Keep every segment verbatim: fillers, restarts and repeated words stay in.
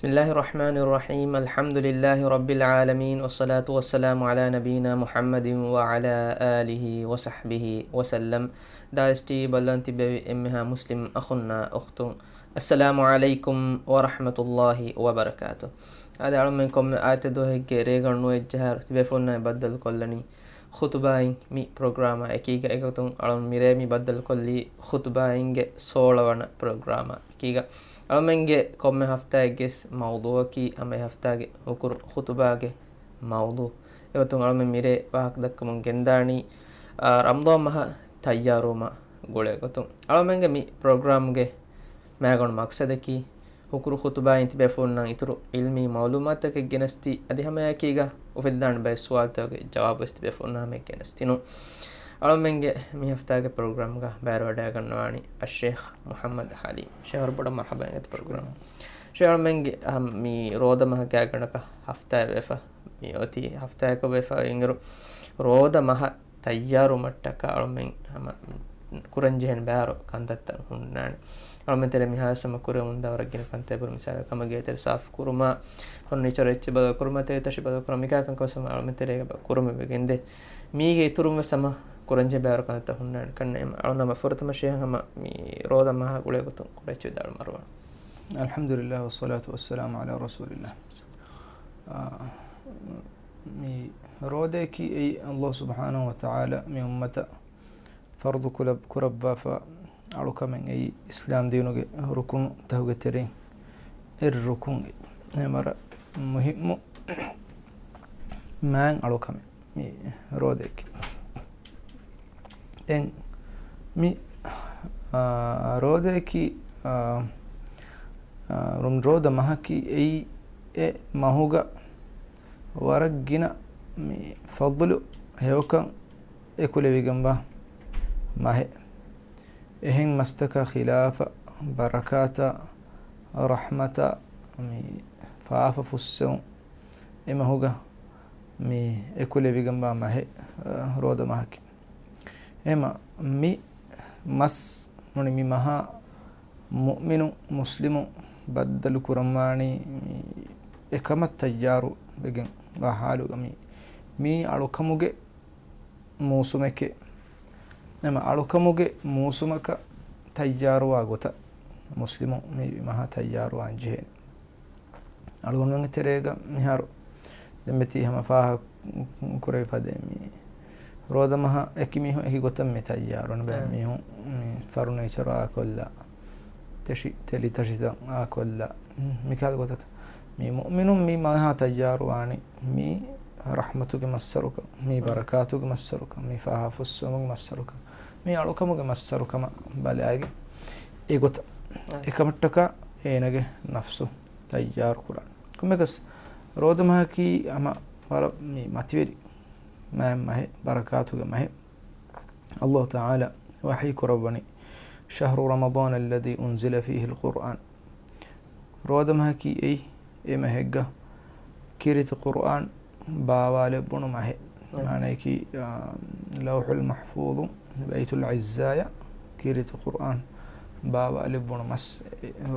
بسم الله الرحمن الرحيم. الحمد لله رب العالمين، والصلاة والسلام على نبينا محمد وعلى آله وصحبه وسلم. ދާއެސް ޓީވީ ބައްލަވަން ތިބެވި އެންމެހާ މުސްލިމް އަޚުންނާ އުޚްތުން، އައްސަލާމު ޢަލައިކުމް ވަރަޙްމަތުﷲި ވަބަރަކާތު. އާދެ، އަޅުމެން ކޮންމެ އާދިއްތަ ދުވަހެއްގެ ރޭގަނޑު ނުވައެއް ޖަހާއިރު ތިބޭފުޅުންނާ ބައްދަލުކޮށްލަނީ ޚުތުބާއިން މި ޕްރޮގްރާމާ އެކީގަ. އެގޮތުން އަޅުން މިރޭ މި ބައްދަލުކޮށްލީ ޚުތުބާއިންގެ ސޯޅަ ވަނަ ޕްރޮގްރާމާ އެކީގަ. އަޅުމެންގެ ކޮންމެ ހަފްތާއެއްގެ މައުޟޫޢަކީ ހަމަ އެ ހަފްތާގެ ހުކުރު ޚުތުބާގެ މައުޟޫޢު. އެގޮތުން އަޅުމެން މިރޭ ވާހަކަ ދައްކަމުން ގެންދާނީ، އާ، ރަމަޟާން މަހަށް ތައްޔާރުވުމާ ގުޅޭ ގޮތުން. އަޅުމެންގެ މި ޕްރޮގްރާމްގެ މައިގަނޑު މަޤްޞަދަކީ، ހުކުރު ޚުތުބާއިން ތިބޭފުޅުންނަށް އިތުރު ޢިލްމީ މަޢުލޫމާތުތަކެއް ގެނެސްދީ، އަދި ހަމައެކީގަ އުފެދިދާނެ ބައެއް ސުވާލުތަކުގެ ޖަވާބުވެސް ތިބޭފުޅުންނާ ހަމައަށް ގެނެސްދިނުން. އަޅުމެންގެ މި ހަފްތާގެ ޕްރޮގްރާމްގަ ބައިވެރިވަޑައިގަންނަވާނީ އައްޝޭޚް މުޙައްމަދު ޙަލީމް. ޝޭޚް، ވަރަށް ބޮޑަށް މަރްޙަބާ އިނގޭތޯ ޕްރޮގްރާމް. ޝޭޚް، އަޅުމެންގެ މި ރޯދަ މަހަށް ގާތްގަނޑަކަށް ހަފްތާއެއް ވެފަ، މި އޮތީ ހަފްތާއަކަށް ވެފަ އިނގިރު، ރޯދަ މަހަށް ތައްޔާރުވުމަށްޓަކާ އަޅުމެން ހަމަ ކުރަންޖެހޭނެ ބައިވަރު ކަންތައްތައް ހުންނާނެ. އަޅުމެން ތެރޭ މިހާރު ހަމަ ކުރެވެމުންދާ ވަރަށް ގިނަ ކަންތައް އެބަހުރި، މިސާލަކަށް ކަމަށް ގޭތެރެ ސާފު ކުރުމާ، ފަރުނީޗަރު އެއްޗެއް ބަދަލު ކުރުމާ، ތޭތަށި ބަދަލު ކުރުމާ، މިކާ ކަންކަން ހަމަ އަޅުމެން ތެރޭގަ ކުރުމެއް ވެގެންދޭ. މީގެ އިތުރުން ވެސް ހަމަ ކުރަންޖެހޭ ބައިވަރު ކަންތައް ހުންނާނެ. ކަންނޭނގެ އަޅުން ހަމަ ފުރަތަމަ ޝޭޚް ހަމަ މި ރޯދަ މަހާ ގުޅޭ ގޮތުން ކުރައްޗި ވިދާޅުވާ. الحمد لله والصلاة والسلام على رسول الله. އާ، މި ރޯދައަކީ އެއީ ﷲ ސުބްޙާނަހޫ ވަތަޢާލާ މި އުއްމަތަށް ފަރުޟު ކުރަ-، ކުރައްވާފަ އަޅުކަމެއް. އެއީ އިސްލާމް ދީނުގެ ރުކުނުތަކުގެ ތެރެއިން އެއް ރުކުން. އެ ވަރަށް މުހިއްމު މާތް އަޅުކަމެއް މި ރޯދައަކީ. ދެން މި، އާ، ރޯދައަކީ، އާ، އާ، ރު-، ރޯދަ މަހަކީ އެއީ އެ މަހުގަ ވަރަށް ގިނަ މި ފަޟްލު ހެޔޮކަން އެކުލެވިގެންވާ މަހެއް. އެހެން މަސްތަކާ ޚިލާފަށް ބަރަކާތާ ރަޙްމަތާ މި ފާފަ ފުއްސެވުން އެ މަހުގަ މި އެކުލެވިގެންވާ މަހެއް، އަ، ރޯދަ މަހަކީ. އެހެމަ މި މަސް ނޫނީ މި މަހާ މުއުމިނު މުސްލިމު ބައްދަލު ކުރަންވާނީ މި އެކަމަށް ތައްޔާރު ވެގެން ވާ ޙާލުގަ މި، މީ އަޅުކަމުގެ މޫސުމެކޭ. އެމަ އަޅުކަމުގެ މޫސުމަކަށް ތައްޔާރުވާ ގޮތަށް މުސްލިމު މި މަހާ ތައްޔާރުވާން ޖެހޭނެ. އަޅުގަނޑުމެންގެ ތެރޭގަ މިހާރު ދެންމެ ތި ހަމަ ފާހަގަ ކުރެވިފަދައިން މި ރޯދަ މަހަށް އެކި މީހުން އެކި ގޮތަށް މި ތައްޔާރުވަން ބައެއް އާ. މީހުން މި ފަރުނީޗަރު އާކޮށްލާ، ތެށި ތެލި ތަށިތައް އާކޮށްލާ، މި ކަހަލަ ގޮތަކަށް މި މުއުމިނުން މި މަހާ ތައްޔާރުވާނީ މި ރަޙްމަތުގެ މައްސަރުކަން، މި އާ. ބަރަކާތުގެ މައްސަރުކަން، މި ފާހަ ފުއްސުވުމުގެ މައްސަރުކަން، މި އަޅުކަމުގެ މައްސަރުކަމަށް ބަލާގެން އެގޮތަށް އާ. އެކަމަށްޓަކާ އޭނަގެ ނަފްސު ތައްޔާރު ކުރާނެ. ކޮންމެއަކަސް ރޯދަ މަހަކީ ހަމަ ވަރަށް މި މަތިވެރި މާތް މަހެއް، ބަރަކާތުގެ މަހެއް. ﷲ ތަޢާލާ ވަޙީ ކުރައްވަނީ، شهر رمضان الذي أنزل فيه القرآن. ރޯދަ މަހަކީ އެއީ އެ މަހެއްގަ ކީރިތި ޤުރްއާން ބާވާލެއްވުނު މަހެއް. އެ. މާނަޔަކީ، އާ، ލައުޙުލް މަޙްފޫޡު، ބައިތުލް ޢިއްޒާޔަށް ކީރިތި ޤުރްއާން ބާވާލެއްވުނު މަސް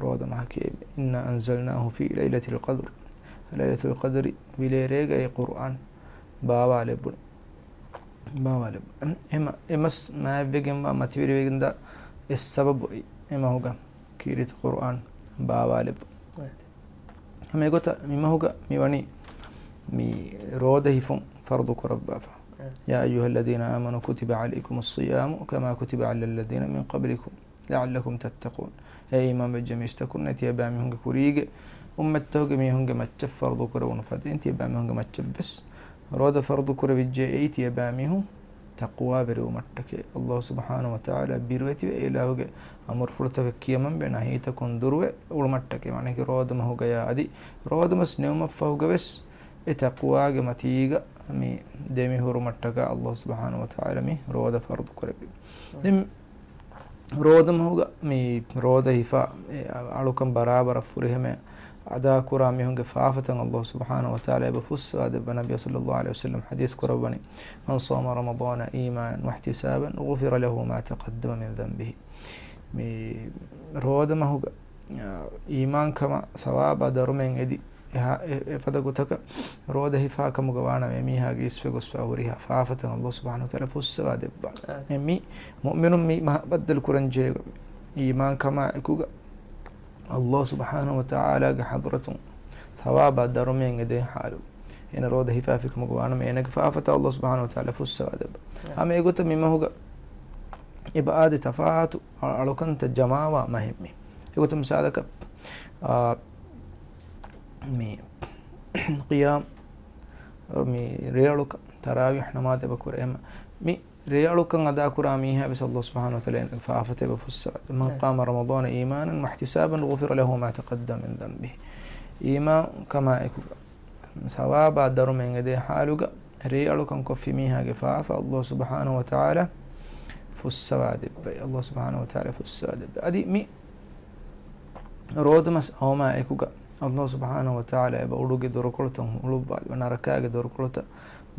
ރޯދަ މަހަކީ. إنا أنزلناه في ليلة القدر. ލައިލަތުލް ޤަދްރި ވިލޭރޭގައި ޤުރްއާން ބާވާލެއްވުނު. ބާވާލެއްވުނު. އެމަ-، އެ މަސް މާތްވެގެންވާ މަތިވެރިވެގެންދާ އެއް ސަބަބު އެއީ. އެ މަހުގަ ކީރިތި ޤުރްއާން ބާވާލެއްވުނު. އެ. ހަމަ އެގޮތަށް މި މަހުގަ މިވަނީ މި ރޯދަ ހިފުން ފަރުޟު ކުރައްވާފަ. އެ. يا أيها الذين آمنوا كتب عليكم الصيام كما كتب على الذين من قبلكم لعلكم تتقون. އޭ އީމާންވެއްޖެ މީސްތަކުންނޭ، ތިޔަބައިމީހުންގެ ކުރީގެ އުއްމަތްތަކުގެ މީހުންގެ މައްޗަށް ފަރުޟު ކުރެވުނު ފަދައިން ތިޔަބައިމީހުންގެ މައްޗަށްވެސް ރޯދަ ފަރުޟު ކުރެވިއްޖެ، އެއީ ތިޔަބައިމީހުން ތަޤްވާވެރިވުމަށްޓަކައި. ﷲ ސުބްޙާނަހޫ ވަތަޢާލާ ބިރުވެތިވެ އެ އިލާހުގެ އަމުރުފުޅުތަކަށް ކިޔަމަންވެ ނަހީތަކުން ދުރުވެ އުޅުމަށްޓަކައި. މާނައަކީ ރޯދަ މަހުގަޔާ އަދި ރޯދަ މަސް ނިމުމަށްފަހުގަވެސް އެ ތަޤްވާގެ މަތީގަ މި ދެމިހުރުމަށްޓަކާ ﷲ ސުބްޙާނަހޫ ވަތަޢާލާ މި ރޯދަ ފަރުޟު ކުރެއްވި. ދެން ރޯދަ މަހުގަ މި ރޯދަ ހިފާ، އެ އަޅުކަން ބަރާބަރަށް ފުރިހަމަޔަށް އަދާކުރާ މީހުންގެ ފާފަތައް ﷲ ސުބްޙާނަހޫ ވަތަޢާލާ އެބަ ފުއްސަވާ ދެއްވާ. ނަބިއްޔާ ޞައްލައްލާހު ޢަލައިހި ވަސައްލަމަ ޙަދީޘް ކުރައްވަނީ، من صام رمضان إيمانا واحتسابا غفر له ما تقدم من ذنبه. މި ރޯދަ މަހުގަ އ، އީމާންކަމާ ސަވާބާ ދަރުމައިން އެދި އެހާ، އެ، އެފަދަ ގޮތަކަށް ރޯދަ ހިފާ ކަމުގަ ވާނަމަ، އެމީހާގެ އިސްވެ ގޮސްފާ ހުރިހާ ފާފަތައް އައްލާހު ސުބްޙާނަހު ވަތަޢާލާ ފުއްސަވާ ދެއްވާނެ. އެ މި މުއުމިނުން މި މަހަ ބައްދަލު ކުރަން ޖެހޭ އީމާންކަމާ އެކުގަ އައްލާހު ސުބްޙާނަހު ވަތަޢާލާގެ ޙަޟްރަތުން ސަވާބާ ދަރުމައިން އެދޭ ޙާލު. އޭނަ ރޯދަ ހިފާފި ކަމުގަ ވާނަމަ، އޭނަގެ ފާފަތައް އައްލާހު ސުބްޙާނަހު ވަތަޢާލާ ފުއްސަވާ ދެއްވާ. އެ. ހަމަ އެގޮތަށް މި މަހުގަ އެބަ އާދެ ތަފާތު އަ، އަޅުކަންތައް ޖަމާވާ މަހެއް މީ. އެގޮތަށް މިސާލަކަށް، އާ، މި ޤިޔާމް، މި ރޭއަޅުކަން، ތަރާވީޙް ނަމާދު އެބަ ކުރޭ. އެމަ، މި ރޭއަޅުކަން އަދާކުރާ މީހާ ވެސް އައްލާހު ސުބްޙާނަހު ވަތަޢާލާ އޭނަގެ ފާފަތައް އެބަ ފުއްސަވާ. من قام رمضان إيمانا واحتسابا غفر له ما تقدم من ذنبه. އީމާންކަމާ އެކުގަ ސަވާބާ ދަރުމައިން އެދޭ ޙާލުގަ ރޭއަޅުކަން ކޮށްފި މީހާގެ ފާފަ އައްލާހު ސުބްޙާނަހު ވަތަޢާލާ ފުއްސަވާ ދެއްވައި. އައްލާހު ސުބްޙާނަހު ވަތަޢާލާ ފުއްސަވާ ދެއްވައި. އަދި މި ރޯދަމަސް އައުމާ އެކުގަ އައްލާހު ސުބްޙާނަހު ވަތަޢާލާ އެބަ އުޑުގެ ދޮރުކޮޅުތައް ހުޅުއްވާލި، ނަރަކާގެ ދޮރުކޮޅުތައް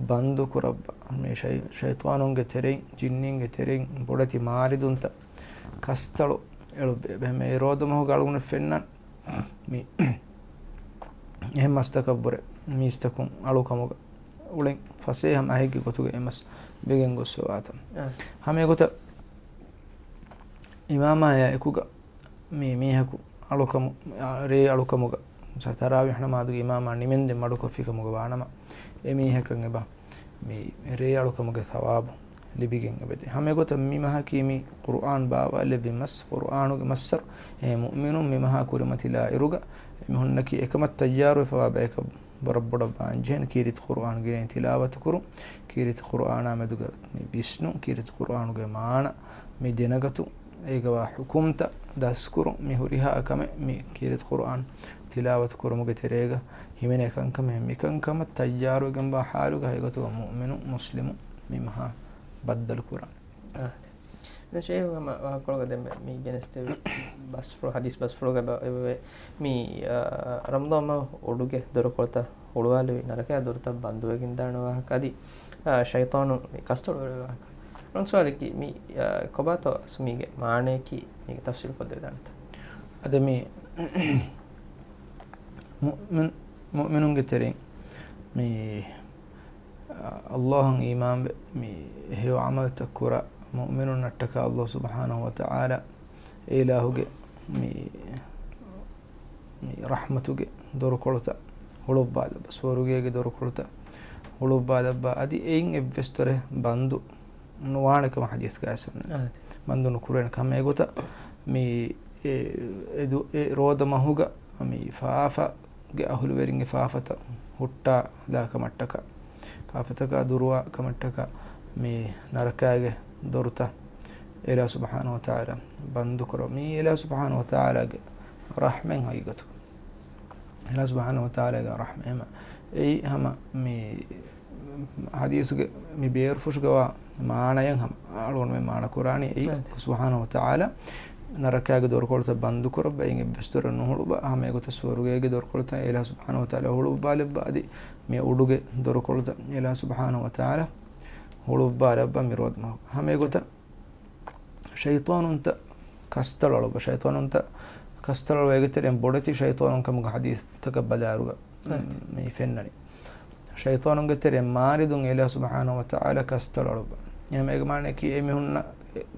ބަންދު ކުރައްވާ، މި ޝައި-، ޝައިޠާނުންގެ ތެރެއިން، ޖިންނީންގެ ތެރެއިން، ބޮޑެތި މާރިދުންތައް، ކަސްތަޅު އެޅުއްވޭ. އެހެންމެ އެ ރޯދަމަހުގަ އަޅުގަނޑު ފެންނަން މި އެހެން މަސްތަކަށްވުރެ މީސްތަކުން އަޅުކަމުގަ އުޅެން ފަސޭހަ މަހެއްގެ ގޮތުގަ އެ މަސް ވެގެން ގޮސްފަވާތަން. އާ. ހަމަ އެގޮތަށް އިމާމާޔާ އެކުގަ މި މީހަކު އަޅުކަމު، ރޭ އަޅުކަމުގަ ތަރާވީޙް ނަމާދުގެ އިމާމާ ނިމެންދެން މަޑުކޮށްފި ކަމުގަ ވާނަމަ، އެ މީހަކަށް އެބަ މި ރޭ އަޅުކަމުގެ ސަވާބު ލިބިގެން އެބަދޭ. ހަމަ އެގޮތަށް މި މަހަކީ މި ޤުރުއާން ބާވާލެއްވި މަސް، ޤުރުއާނުގެ މައްސަރު، އެ މުއުމިނުން މި މަހާ ކުރިމަތިލާ އިރުގަ އެމީހުންނަކީ އެކަމަށް ތައްޔާރުވެފަވާ ބަޔަކަށް ވަރަށް ބޮޑަށް ވާންޖެހެން ކީރިތި ޤުރުއާން ގިނައިން ތިލާވަތު ކުރުން، ކީރިތި ޤުރުއާނާ މެދުގަ މި ވިސްނުން، ކީރިތި ޤުރުއާނުގެ މާނަ މި ދެނެގަތުން، އޭގަވާ ޙުކުމްތައް ދަސްކުރުން، މި ހުރިހާ ކަމެއް މި ކީރިތި ޤުރުއާން ތިލާވަތު ކުރުމުގެ ތެރޭގަ ހިމެނޭ ކަންކަމެއް، މިކަންކަމަށް ތައްޔާރުވެގެންވާ ޙާލުގަ ހަގީގަތުގަ މުއުމިނު މުސްލިމު މި މަހާ ބައްދަލު ކުރާނެ. އާ. ދެން ޝޭޚް ހަމަ ވާހަކަކޮޅުގަ ދެންމެ މި ގެނެސްދެވި ބަސްފުޅު، ޙަދީޘް ބަސްފުޅުގަ އެބަ އޮވޭ މި، އާ، ރަމަޟާން މަހު އުޑުގެ ދޮރުކޮޅުތައް ހުޅުވާލެވި ނަރަކައާ ދޮރުތައް ބަންދުވެގެންދާނެ ވާހަކަ އަދި، އާ، ޝައިޠާނު މި ކަސްތޮޅުވެރި ވާހަކަ. އަން ސުވާލަކީ މި، އާ، ކޮބާތޯ އަސްލު މީގެ މާނަޔަކީ މީގެ ތަފްސީލު ކޮށްދެވިދާނެތަ؟ އަދި މި މުއުމިން، މުއުމިނުންގެ ތެރެއިން މި އައްލާހަށް އީމާންވެ، މި ހެޔޮ ޢަމަލުތައް ކުރާ މުއުމިނުންނަށްޓަކާ އައްލާހު ސުބްޙާނަހު ވަތަޢާލާ އެ އިލާހުގެ މި، މި ރަޙްމަތުގެ ދޮރުކޮޅުތައް ހުޅުއްވާލައްވާ، ސުވަރުގޭގެ ދޮރުކޮޅުތައް ހުޅުއްވާލައްވާ، އަދި އެއިން އެއްވެސް ދޮރެއް ބަންދު ނުވާނެ ކަމަށް ޙަދީޘްގައި އައިސް ވަންނަން. އާ. ބަންދު ނުކުރޭނެ ކަމަށް. އެގޮތަށް މި އެ، އެ ދު-، އެ ރޯދަ މަހުގަ މި ފާފަ ގެ އަހުލުވެރިންގެ ފާފަތައް ހުއްޓާލާ ކަމަށްޓަކާ، ފާފަތަކާ ދުރުވާ ކަމަށްޓަކާ، މި ނަރަކާގެ ދޮރުތައް އެ އިލާހު ސުބްޙާނަހު ވަތަޢާލާ ބަންދުކުރަ، މި އެ އިލާހު ސުބްޙާނަހު ވަތަޢާލާގެ ރަޙްމަތް ހަގީގަތު. އެ އިލާހު ސުބްޙާނަހު ވަތަޢާލާގެ ރަޙްމަތް ހަމަ، އެއީ ހަމަ މި ޙަދީޘުގެ މި ބޭރުފުށުގަވާ މާނަޔަށް ހަމަ އަޅުގަނޑުމެން މާނަ ކުރާނީ އެއީ، އެ. ސުބްޙާނަހު ވަތަޢާލާ ނަރަކާގެ ދޮރުކޮޅުތައް ބަންދު ކުރައްވާ، އެއިން އެއްވެސް ދޮރެއް ނުހުޅުވާ، ހަމަ އެގޮތަށް ސުވަރުގޭގެ ދޮރުކޮޅުތައް އެ އިލާހު ސުބްޙާނަހު ވަތަޢާލާ ހުޅުވާލައްވާ، އަދި މި އުޑުގެ ދޮރުކޮޅުތައް އެ އިލާހު ސުބްޙާނަހު ވަތަޢާލާ ހުޅުވާލައްވާ މި ރޯދަ މަހު. ހަމަ އެގޮތަށް ޝައިޠާނުންތައް ކަސްތަޅު އަޅުއްވާ، ޝައިޠާނުންތައް ކަސްތަޅު އަޅުއްވާ، އޭގެ ތެރެއިން ބޮޑެތި ޝައިޠާނުން ކަމުގެ ޙަދީޘްތަކަށް ބަލާއިރުގަ، އަދި. މި ފެންނަނީ. ޝައިޠާނުންގެ ތެރެއިން މާރިދުން އެ އިލާހު ސުބްޙާނަހު ވަތަޢާލާ ކަސްތަޅު އަޅުއްވާ. އެހެން އޭގެ މާނަޔަކީ އެމީހުންނަށް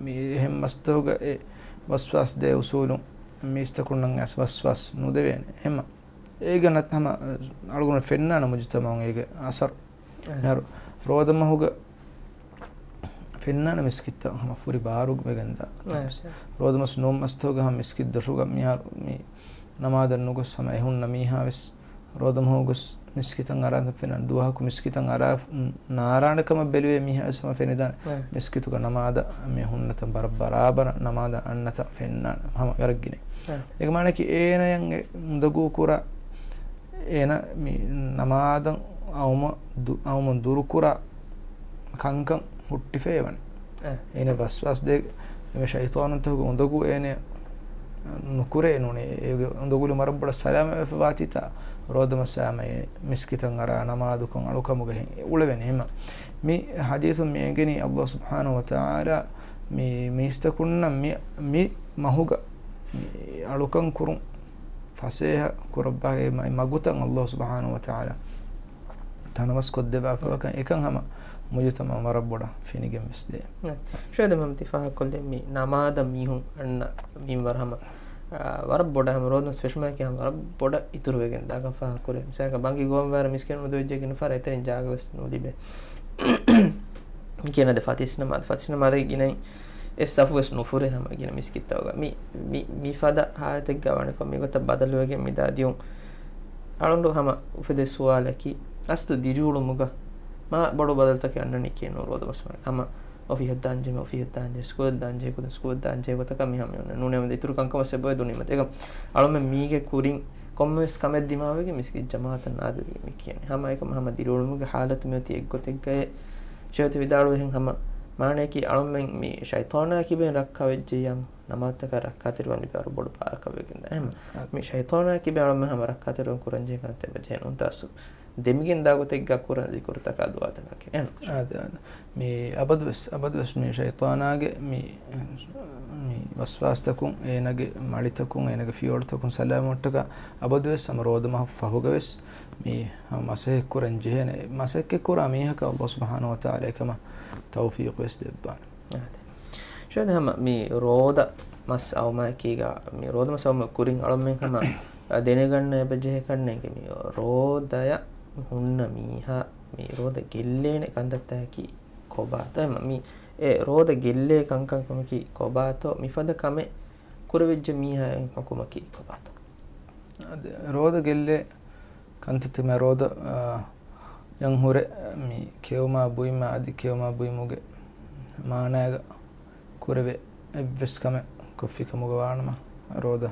މި އެހެން މަސްތަކުގަ އެ ވަސްވާސް ދޭ އުސޫލުން މީސްތަކުންނަށް އައިސް ވަސްވާސް ނުދެވޭނެ. އެހެންމަ އޭގަ ނަތް ހަމަ އަޅުގަނޑު ފެންނާނެ މުޖުތަމަޢުން އޭގެ އަސަރު. އަ. މިހާރު ރޯދަ މަހުގަ ފެންނާނެ މިސްކިތްތައް ހަމަ ފުރި ބާރު ވެގެންދާ. އަ، އަ. ރޯދަ މަސް ނޫން މަސްތަކުގަ ހަމަ މިސްކިތް ދޮށުގަ މިހާރު މި ނަމާދަށް ނުގޮސް ހަމަ އެހުންނަ މީހާ ވެސް ރޯދަ މަހު ގޮސް މިސްކިތަށް އަރާން ފެންނާނެ. ދުވަހަކު މިސްކިތަށް އަރާ، ނާރާނެ ކަމަށް ބެލުވޭ މީހާ ވެސް ހަމަ ފެނިދާނެ. އަ. މިސްކިތުގަ ނަމާދަށް މި ހުންނަތަން ބަރަށް ބަރާބަރަށް ނަމާދަށް އަންނަތަން ފެންނާނެ. ހަމަ ވަރަށް ގިނަ. އަ. އޭގެ މާނައަކީ އޭނަޔަށް އެ އުނދަގޫ ކުރާ، އޭނަ މި ނަމާދަށް އައުމަށް ދު-، އައުމުން ދުރުކުރާ ކަންކަން ހުއްޓިފައި ވަނީ. އެ. އޭނަ ވަސްވާސް ދޭ، އެ ޝައިޠާނުންތަކުގެ އުނދަގޫ އޭނަ ނުކުރޭ ނޫނީ. އޭގެ އުނދަގުލު ވަރަށް ބޮޑަށް ސަލާމަތްވެފަ ވާތީތާ، ރޯދަ މަސް ހަމަ އެ މިސްކިތަށް އަރާ ނަމާދުކޮށް އަޅުކަމުގަ ހެން އުޅެވެނީ. އެހެންމަ މި ޙަދީޘުން މި އެނގެނީ އައްލާހު ސުބްޙާނަހު ވަތަޢާލާ މި މީސްތަކުންނަށް މި، މި މަހުގަ އަޅުކަން ކުރުން ފަސޭހަ ކުރައްވާ މަ-، މަގުތައް ﷲ ސުބްޙާނަހޫ ވަތަޢާލާ ތަނަވަސް ކޮށްދެއްވާފައިވާކަން އެކަން ހަމަ މުޖުތަމަޢަށް ވަރަށް ބޮޑަށް ފެނިގެން ވެސް ދޭ. ޝަހީދު މުޙައްމަދު ތި ފާހަގަކޮށްލި މި ނަމާދަށް މީހުން އަންނަ މިންވަރު ހަމަ، އާ، ވަރަށް ބޮޑަށް ހަމަ ރޯދަމަސް ފެށުމާއެކީ ހަމަ ވަރަށް ބޮޑަށް އިތުރުވެގެން ދާކަން ފާހަގަކުރޭ. މިސާލަކަށް ބަންގި ގޮވަން ވާރަށް މިސްކިތް ނުދޮވެއްޖެ ގިނަ ފަހަރަށް އެތެރެން ޖާގަ ވެސް ނުލިބޭ. ކިޔަނަދެ ފަތިސް ނަމާދު، ފަތިސް ނަމާދަކީ ގިނައިން އެއް ސަފު ވެސް ނުފުރޭ ހަމަ ގިނަ މިސްކިތްތަކުގަ. މި، މި، މި ފަދަ ހާލަތެއްގަ ވާނެކޮށް މިގޮތަށް ބަދަލުވެގެން މިދާ ދިޔުން އަޅުގަނޑު ހަމަ އުފެދޭ ސުވާލަކީ، ރަސްދު ދިރިއުޅުމުގަ މާ ބޮޑު ބަދަލުތަކެއް އަންނަނީކީ ނޫން ރޯދަމަސް ވާނެ. ހަމަ އޮފީހަށް ދާންޖެހޭ، އޮފީހަށް ދާންޖެހޭ، ސްކޫލަށް ދާންޖެހޭ، ސްކޫލަށް ދާންޖެހޭ ގޮތަކަށް މި ހަމަ އޮންނަ ނޫނޭ އަމަދު އިތުރު ކަންކަން ވެސް އެބައޮތް ދުނިޔެމަތި. އެކަމް އަޅުމެން މީގެ ކުރިން ކޮންމެވެސް ކަމެއް ދިމާވެގެން މިސްކިތް ޖަމާޢަތަށް ނާދެވިގެން މި ކިޔަނީ. ހަމަ އެކަމަ ހަމަ ދިރިއުޅުމުގެ ހާލަތު މިއޮތީ އެއްގޮތެއްގައޭ. ޝޭޚް ތި ވިދާޅުވިހެން ހަމަ މާނަޔަކީ އަޅުމެން މި ޝައިޠާނާ ކިބައިން ރައްކާވެއްޖެއްޔާމު ނަމާދުތަކަށް ރައްކާތެރިވާން ލިބޭ ވަރަށް ބޮޑު ބާރަކަށް ވެގެންދާ. އެހެން އާ. މި ޝައިޠާނާ ކިބައިން އަޅުމެން ހަމަ ރައްކާތެރިވާން ކުރަންޖެހޭ ކަންތައް އެބަޖެހޭ ނޫން ތާސު. ދެމިގެން ދާ ގޮތެއްގަ ކުރަން ޒިކުރުތަކާ ދުޢާތަކާ ކިޔަން. އާދެ، އާދެ. މި އަބަދުވެސް، އަބަދުވެސް މި ޝައިޠާނާގެ މި، މި ވަސްވާސްތަކުން، އޭނަގެ މަޅިތަކުން، އޭނަގެ ފިޔަވަޅުތަކުން ސަލާމަތްވުމަށްޓަކާ އަބަދުވެސް ހަމަ ރޯދަ މަހު ފަހުގަވެސް މި ހަމަ މަސައްކަތް ކުރަން ޖެހޭނެ. މަސައްކަތް ކުރާ މީހަކަށް ﷲ ސުބްޙާނަހޫ ވަތަޢާލާ އެކަމަށް ތައުފީޤު ވެސް ދެއްވާނެ. އާދެ. ޝައިޚް ހަމަ މި ރޯދަ މަސް އައުމާއެކީގަ، މި ރޯދަ މަސް އައުމަށް ކުރިން އަޅުމެން ހަމަ ދެނެގަންނަ އެބަ ޖެހޭ ކަންނޭނގެ މި ރޯދަޔަށް ހުންނަ މީހާ މި ރޯދަ ގެއްލޭނެ ކަންތައްތަކަކީ ކޮބާތޯ؟ ހަމަ މި އެ ރޯދަ ގެއްލޭ ކަންކަން ކަމަކީ ކޮބާތޯ؟ މިފަދަ ކަމެއް ކުރެވިއްޖެ މީހާ އިން ޙުކުމަކީ ކޮބާތޯ؟ އަދި ރޯދަ ގެއްލޭ ކަންތައްތައް މި ރޯދަ، އާ، ޔަން ހުރެ މި ކެއުމާ ބުއިމާ އަދި ކެއުމާ ބުއިމުގެ މާނާގަ ކުރެވޭ އެއްވެސް ކަމެއް ކޮށްފި ކަމުގަ ވާނަމަ ރޯދަ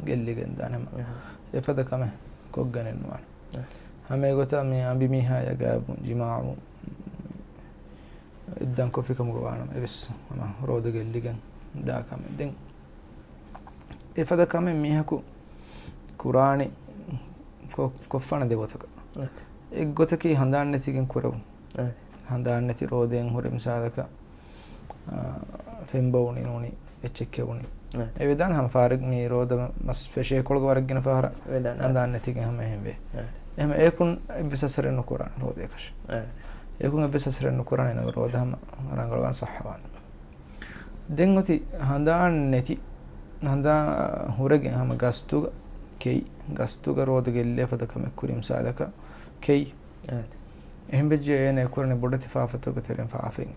ގެއްލިގެން ދާނެ ހަމަ. އެހެން. އެފަދަ ކަމެއް ކޮށްގަނެއް ނުވާނެ. އެހެން. ހަމަ އެގޮތަށް މި އަނބިމީހާޔާ ގާތްވުން ޖިމާޢު އެއްދާން ކޮށްފި ކަމުގަ ވާނަމަ އެވެސް ހަމަ ރޯދަ ގެއްލިގެން ދާ ކަމެއް. ދެން އެފަދަ ކަމެއް މީހަކު ކުރާނީ ކޮ-، ކޮށްފާނެ ދެގޮތަކަށް. އެއްގޮތަކީ ހަނދާން ނެތިގެން ކުރެވުން. ހަނދާން ނެތި ރޯދައިން ހުރެ މިސާލަކަށް، އާ، ފެންބޮވުނީ ނޫނީ އެއްޗެއް ކެއުނީ. އެވެދާނެ ހަމަ ފާރެއް މި ރޯދަ މަސް ފެށޭ ކޮޅުގަ ވަރަށް ގިނަ ފަހަރަށް ހަނދާން ނެތިގެން ހަމަ އެހެން ވޭ. އެހެން އެކުން އެއްވެސް އަސަރެއް ނުކުރާނެ ރޯދަޔަކަށް. އެކުން އެއްވެސް އަސަރެއް ނުކުރާނެ އޭނަގެ ރޯދަ ހަމަ ރަނގަޅުވާން ސައްހަވާނެ. ދެން އޮތީ ހަނދާން ނެތި، ހަނދާން ހުރެގެން ހަމަ ގަސްތުގަ ކެއި، ގަސްތުގަ ރޯދަ ގެއްލޭ ފަދަ ކަމެއް ކުރި މިސާލަކަށް ކެއި. އެހެން ވެއްޖެ އޭނަ އެކުރަނީ ބޮޑެތި ފާފަތަކުގެ ތެރެއިން ފާފައިން.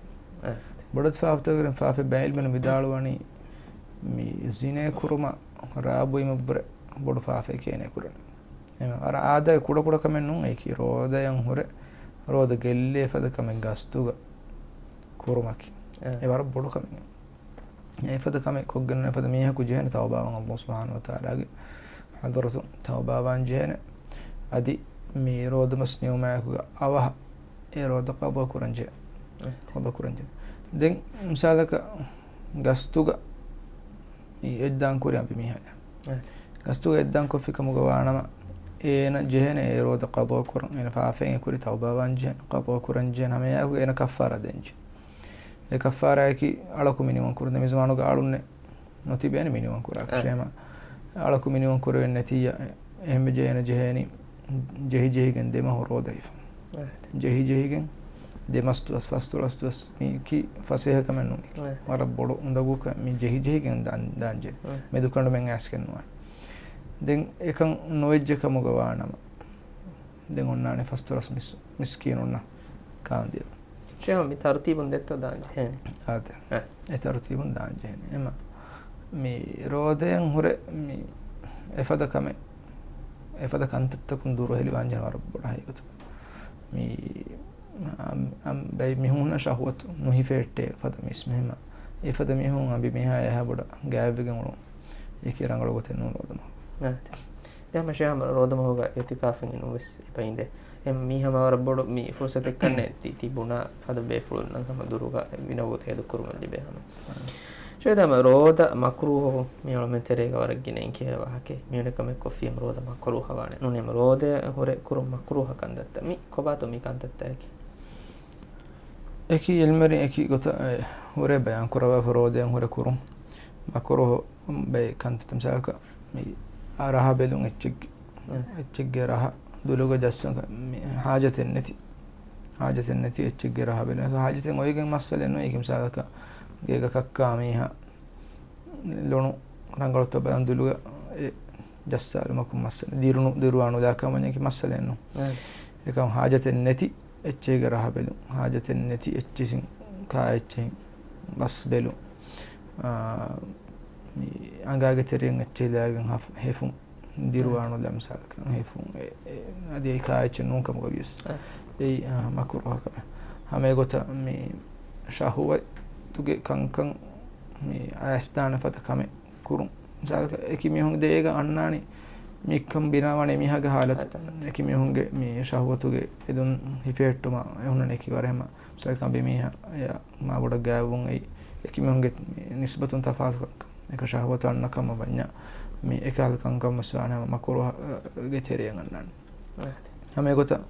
ބޮޑެތި ފާފަތަކުގެ ތެރެއިން ފާފައިން ބައެއް އިލްމުވެރިން ވިދާޅުވަނީ މި ޒިނޭ ކުރުމަށް ރާ ބުއިމަށްވުރެ ބޮޑު ފާފައެކޭ އޭނަ ކުރަނީ. އެހެން އަރަ އާދައިގެ ކުޑަކުޑަ ކަމެއް ނޫން އެއީކީ ރޯދަޔަން ހުރެ ރޯދަ ގެއްލޭ ފަދަ ކަމެއް ގަސްތުގަ ކުރުމަކީ. އެ ވަރަށް ބޮޑު ކަމެއް. އެފަދަ ކަމެއް ކޮށްގެން އެފަދަ މީހަކު ޖެހޭނެ ތައުބާވާން ﷲ ސުބްޙާނަހޫ ވަތަޢާލާގެ ޙަޟްރަތު ތައުބާވާން ޖެހޭނެ. އަދި މި ރޯދަމަސް ނިމުމާއެކުގަ އަވަހަށް އެ ރޯދަ ޤަޟާ ކުރަން ޖެހޭ. ޤަޟާ ކުރަން ޖެހޭ. ދެން މިސާލަކަށް ގަސްތުގަ މި އެއްދާން ކުރި އަނބިމީހާޔާ. ގަސްތުގަ އެއްދާން ކޮށްފި ކަމުގަ ވާނަމަ އޭނަ ޖެހޭނެ އެ ރޯދަ ޤަޟާ ކުރަން. އޭނަ ފާފައިން އެކުރި ތައުބާވާން ޖެހޭނެ، ޤަޟާ ކުރަން ޖެހޭނެ. ހަމައެއާއެކު އޭނަ ކައްފާރާ ދޭން ޖެހޭ. އެ ކައްފާރާއަކީ އަޅަކު މިނިވަން ކުރުން. ދެން މި ޒަމާނުގަ އަޅުންނެއް ނުތިބޭނެ މިނިވަން ކުރާކަށް. އެހެމަ އަޅަކު މިނިވަން ކުރެވެން ނެތިއްޔާ، އެ-، އެހެންވެއްޖެ އޭނަ ޖެހޭނީ ޖެހި ޖެހިގެން ދެ މަހު ރޯދަ ހިފަން. ޖެހި ޖެހިގެން ދެ މަސް ދުވަސް، ފަސް ދުވަސް، ދުވަސް މީކީ ފަސޭހަ ކަމެއް ނޫނީ. ވަރަށް ބޮޑު އުނދަގޫކަ މި ޖެހި ޖެހިގެން ދާން، ދާންޖެ. މެދުކަނޑުމެން އައިސްގެން ނުވާނެ. ދެން އެކަން ނުވެއްޖެ ކަމުގަ ވާނަމަ، ދެން އޮންނާނެ ފަސް ދުވަސް މިސް-، މިސްކީނުންނަށް ކާންދިޔަ. ޝޭހް މި ތަރުތީބުން ދެއްތޯ ދާން ޖެހޭނެ؟ އާދެ. އެ ތަރުތީބުން ދާން ޖެހޭނެ. އެމަ މި ރޯދަޔަން ހުރެ މި އެފަދަ ކަމެއް، އެފަދަ ކަންތައްތަކުން ދުރުހެލިވާން ޖެހޭނެ ވަރަށް ބޮޑަށް ހައިގޮތަށް. މި އަން-، އަން-، ބައި މީހުންނަށް ޝަހުވަތު ނުހިފޭއްޓޭ ފަދަ މީސްމެހެމަ. އެފަދަ މީހުން އަނބިމީހާ އެހާ ބޮޑަށް ގާތްވެގެން އުޅުން. އެކި ރަނގަޅު ގޮތެއް ނޫން ރޯދަމަ. ދެ ހަމަ ޝޭހް ހަމަ ރޯދަމަހުގަ އިޢުތިކާފުން ނުވެސް އެބައިނދެ. އެ މީ ހަމަ ވަރަށް ބޮޑު މި ފުރުސަތެއް ކަންނޭ ތި-، ތިބުނާ ފަދަ ބޭފުޅުންނަށް ހަމަ ދުރުގަ ވިނަގޮތެއް ހެދުކުރުމަށް ލިބޭ ހަމަ. ޝޭހް ހަމަ ރޯދަ މަކްރޫހު މި އަޅުމެން ތެރޭގަ ވަރަށް ގިނަ އިން ކިޔޭ ވާހަކަ. މި އޮންނަ ކަމެއް ކޮށްފި ހަމަ ރޯދަ މަކްރޫހަ ވާނެ. ނޫނީ ހަމަ ރޯދަ ހުރެ ކުރުން މަކްރޫހަ ކަންތައްތައް. މި ކޮބާތޯ މި ކަންތައްތަކަކީ؟ އެކި އިލްމުވެރިން އެކި ގޮތަށް އެ ހުރެ ބަޔާން ކުރައްވާފަ ރޯދަޔަން ހުރެ ކުރުން މަކުރުހު ބައެއް ކަންތައްތައް މިސާލަކަށް މި ރަހަ ބެލުން އެއްޗެއްގެ، އެ. އެއްޗެއްގެ ރަހަ ދުލުގަ ޖައްސަން މި ހާޖަތެއް ނެތި، ހާޖަތެއް ނެތި އެއްޗެއްގެ ރަހަ ބެލުން. ހާޖަތެއް އޮވެގެން މައްސަލައެއް ނޫން. އޭގެ މިސާލަކަށް ގޭގަ ކައްކާ މީހާ ލޮނު ރަނގަޅުތޯ ބަލަން ދުލުގަ އެ ޖައްސާލުމަކުން މައްސަލަ. ދިރުނު، ދިރުވާނުލާކަމަށް އެކި މައްސަލައެއް ނޫން. އެކަމް ހާޖަތެއް ނެތި އެއްޗެއްގެ ރަހަ ބެލުން. ހާޖަތެއް ނެތި އެއްޗިސިން ކާ އެއްޗެހިން ބަސް ބެލުން. އާ، މި އަނގާގެ ތެރެއިން އެއްޗެހިލާގެން ހަފް-، ހެފުން. ދިރުވާނުލާ މިސާލަކަށް ހެފުން. އެ، އެ، އަދި އެއީ ކާ އެއްޗެއް ނޫން ކަމުގަ ވިޔަސް. އެއީ، އާ، މަކުރުހަކަމެއް. ހަމަ އެގޮތަށް މި ޝަހުވަތުގެ ކަންކަން މި އައިސްދާނެ ފަދަ ކަމެއް ކުރުން. މިސާލަކަށް އެކި މީހުން ދޭގަ އަންނާނީ މިކަން ބިނާވާނީ މީހާގެ ހާލަތު. އެކި މީހުންގެ މި ޝަހުވަތުގެ އެދުން ހިފެހެއްޓުމަށް އެހުންނަނީ އެކި ވަރެއް. ހަމަ މިސާލަކަށް ބިމީހާ އެޔާ މާބޮޑަށް ގާތްވުން އެއީ އެކި މީހުންގެ ނިސްބަތުން ތަފާތު ކަންކަން. އެކަ ޝަހުވަތު އަންނަ ކަމަށް ވަންޏާ މި އެކަހަލަ ކަންކަން ވެސް ވާނެ ހަމަ މަކުރުހަގެ ތެރެއަށް އަންނާނެ. ހަމަ އެގޮތަށް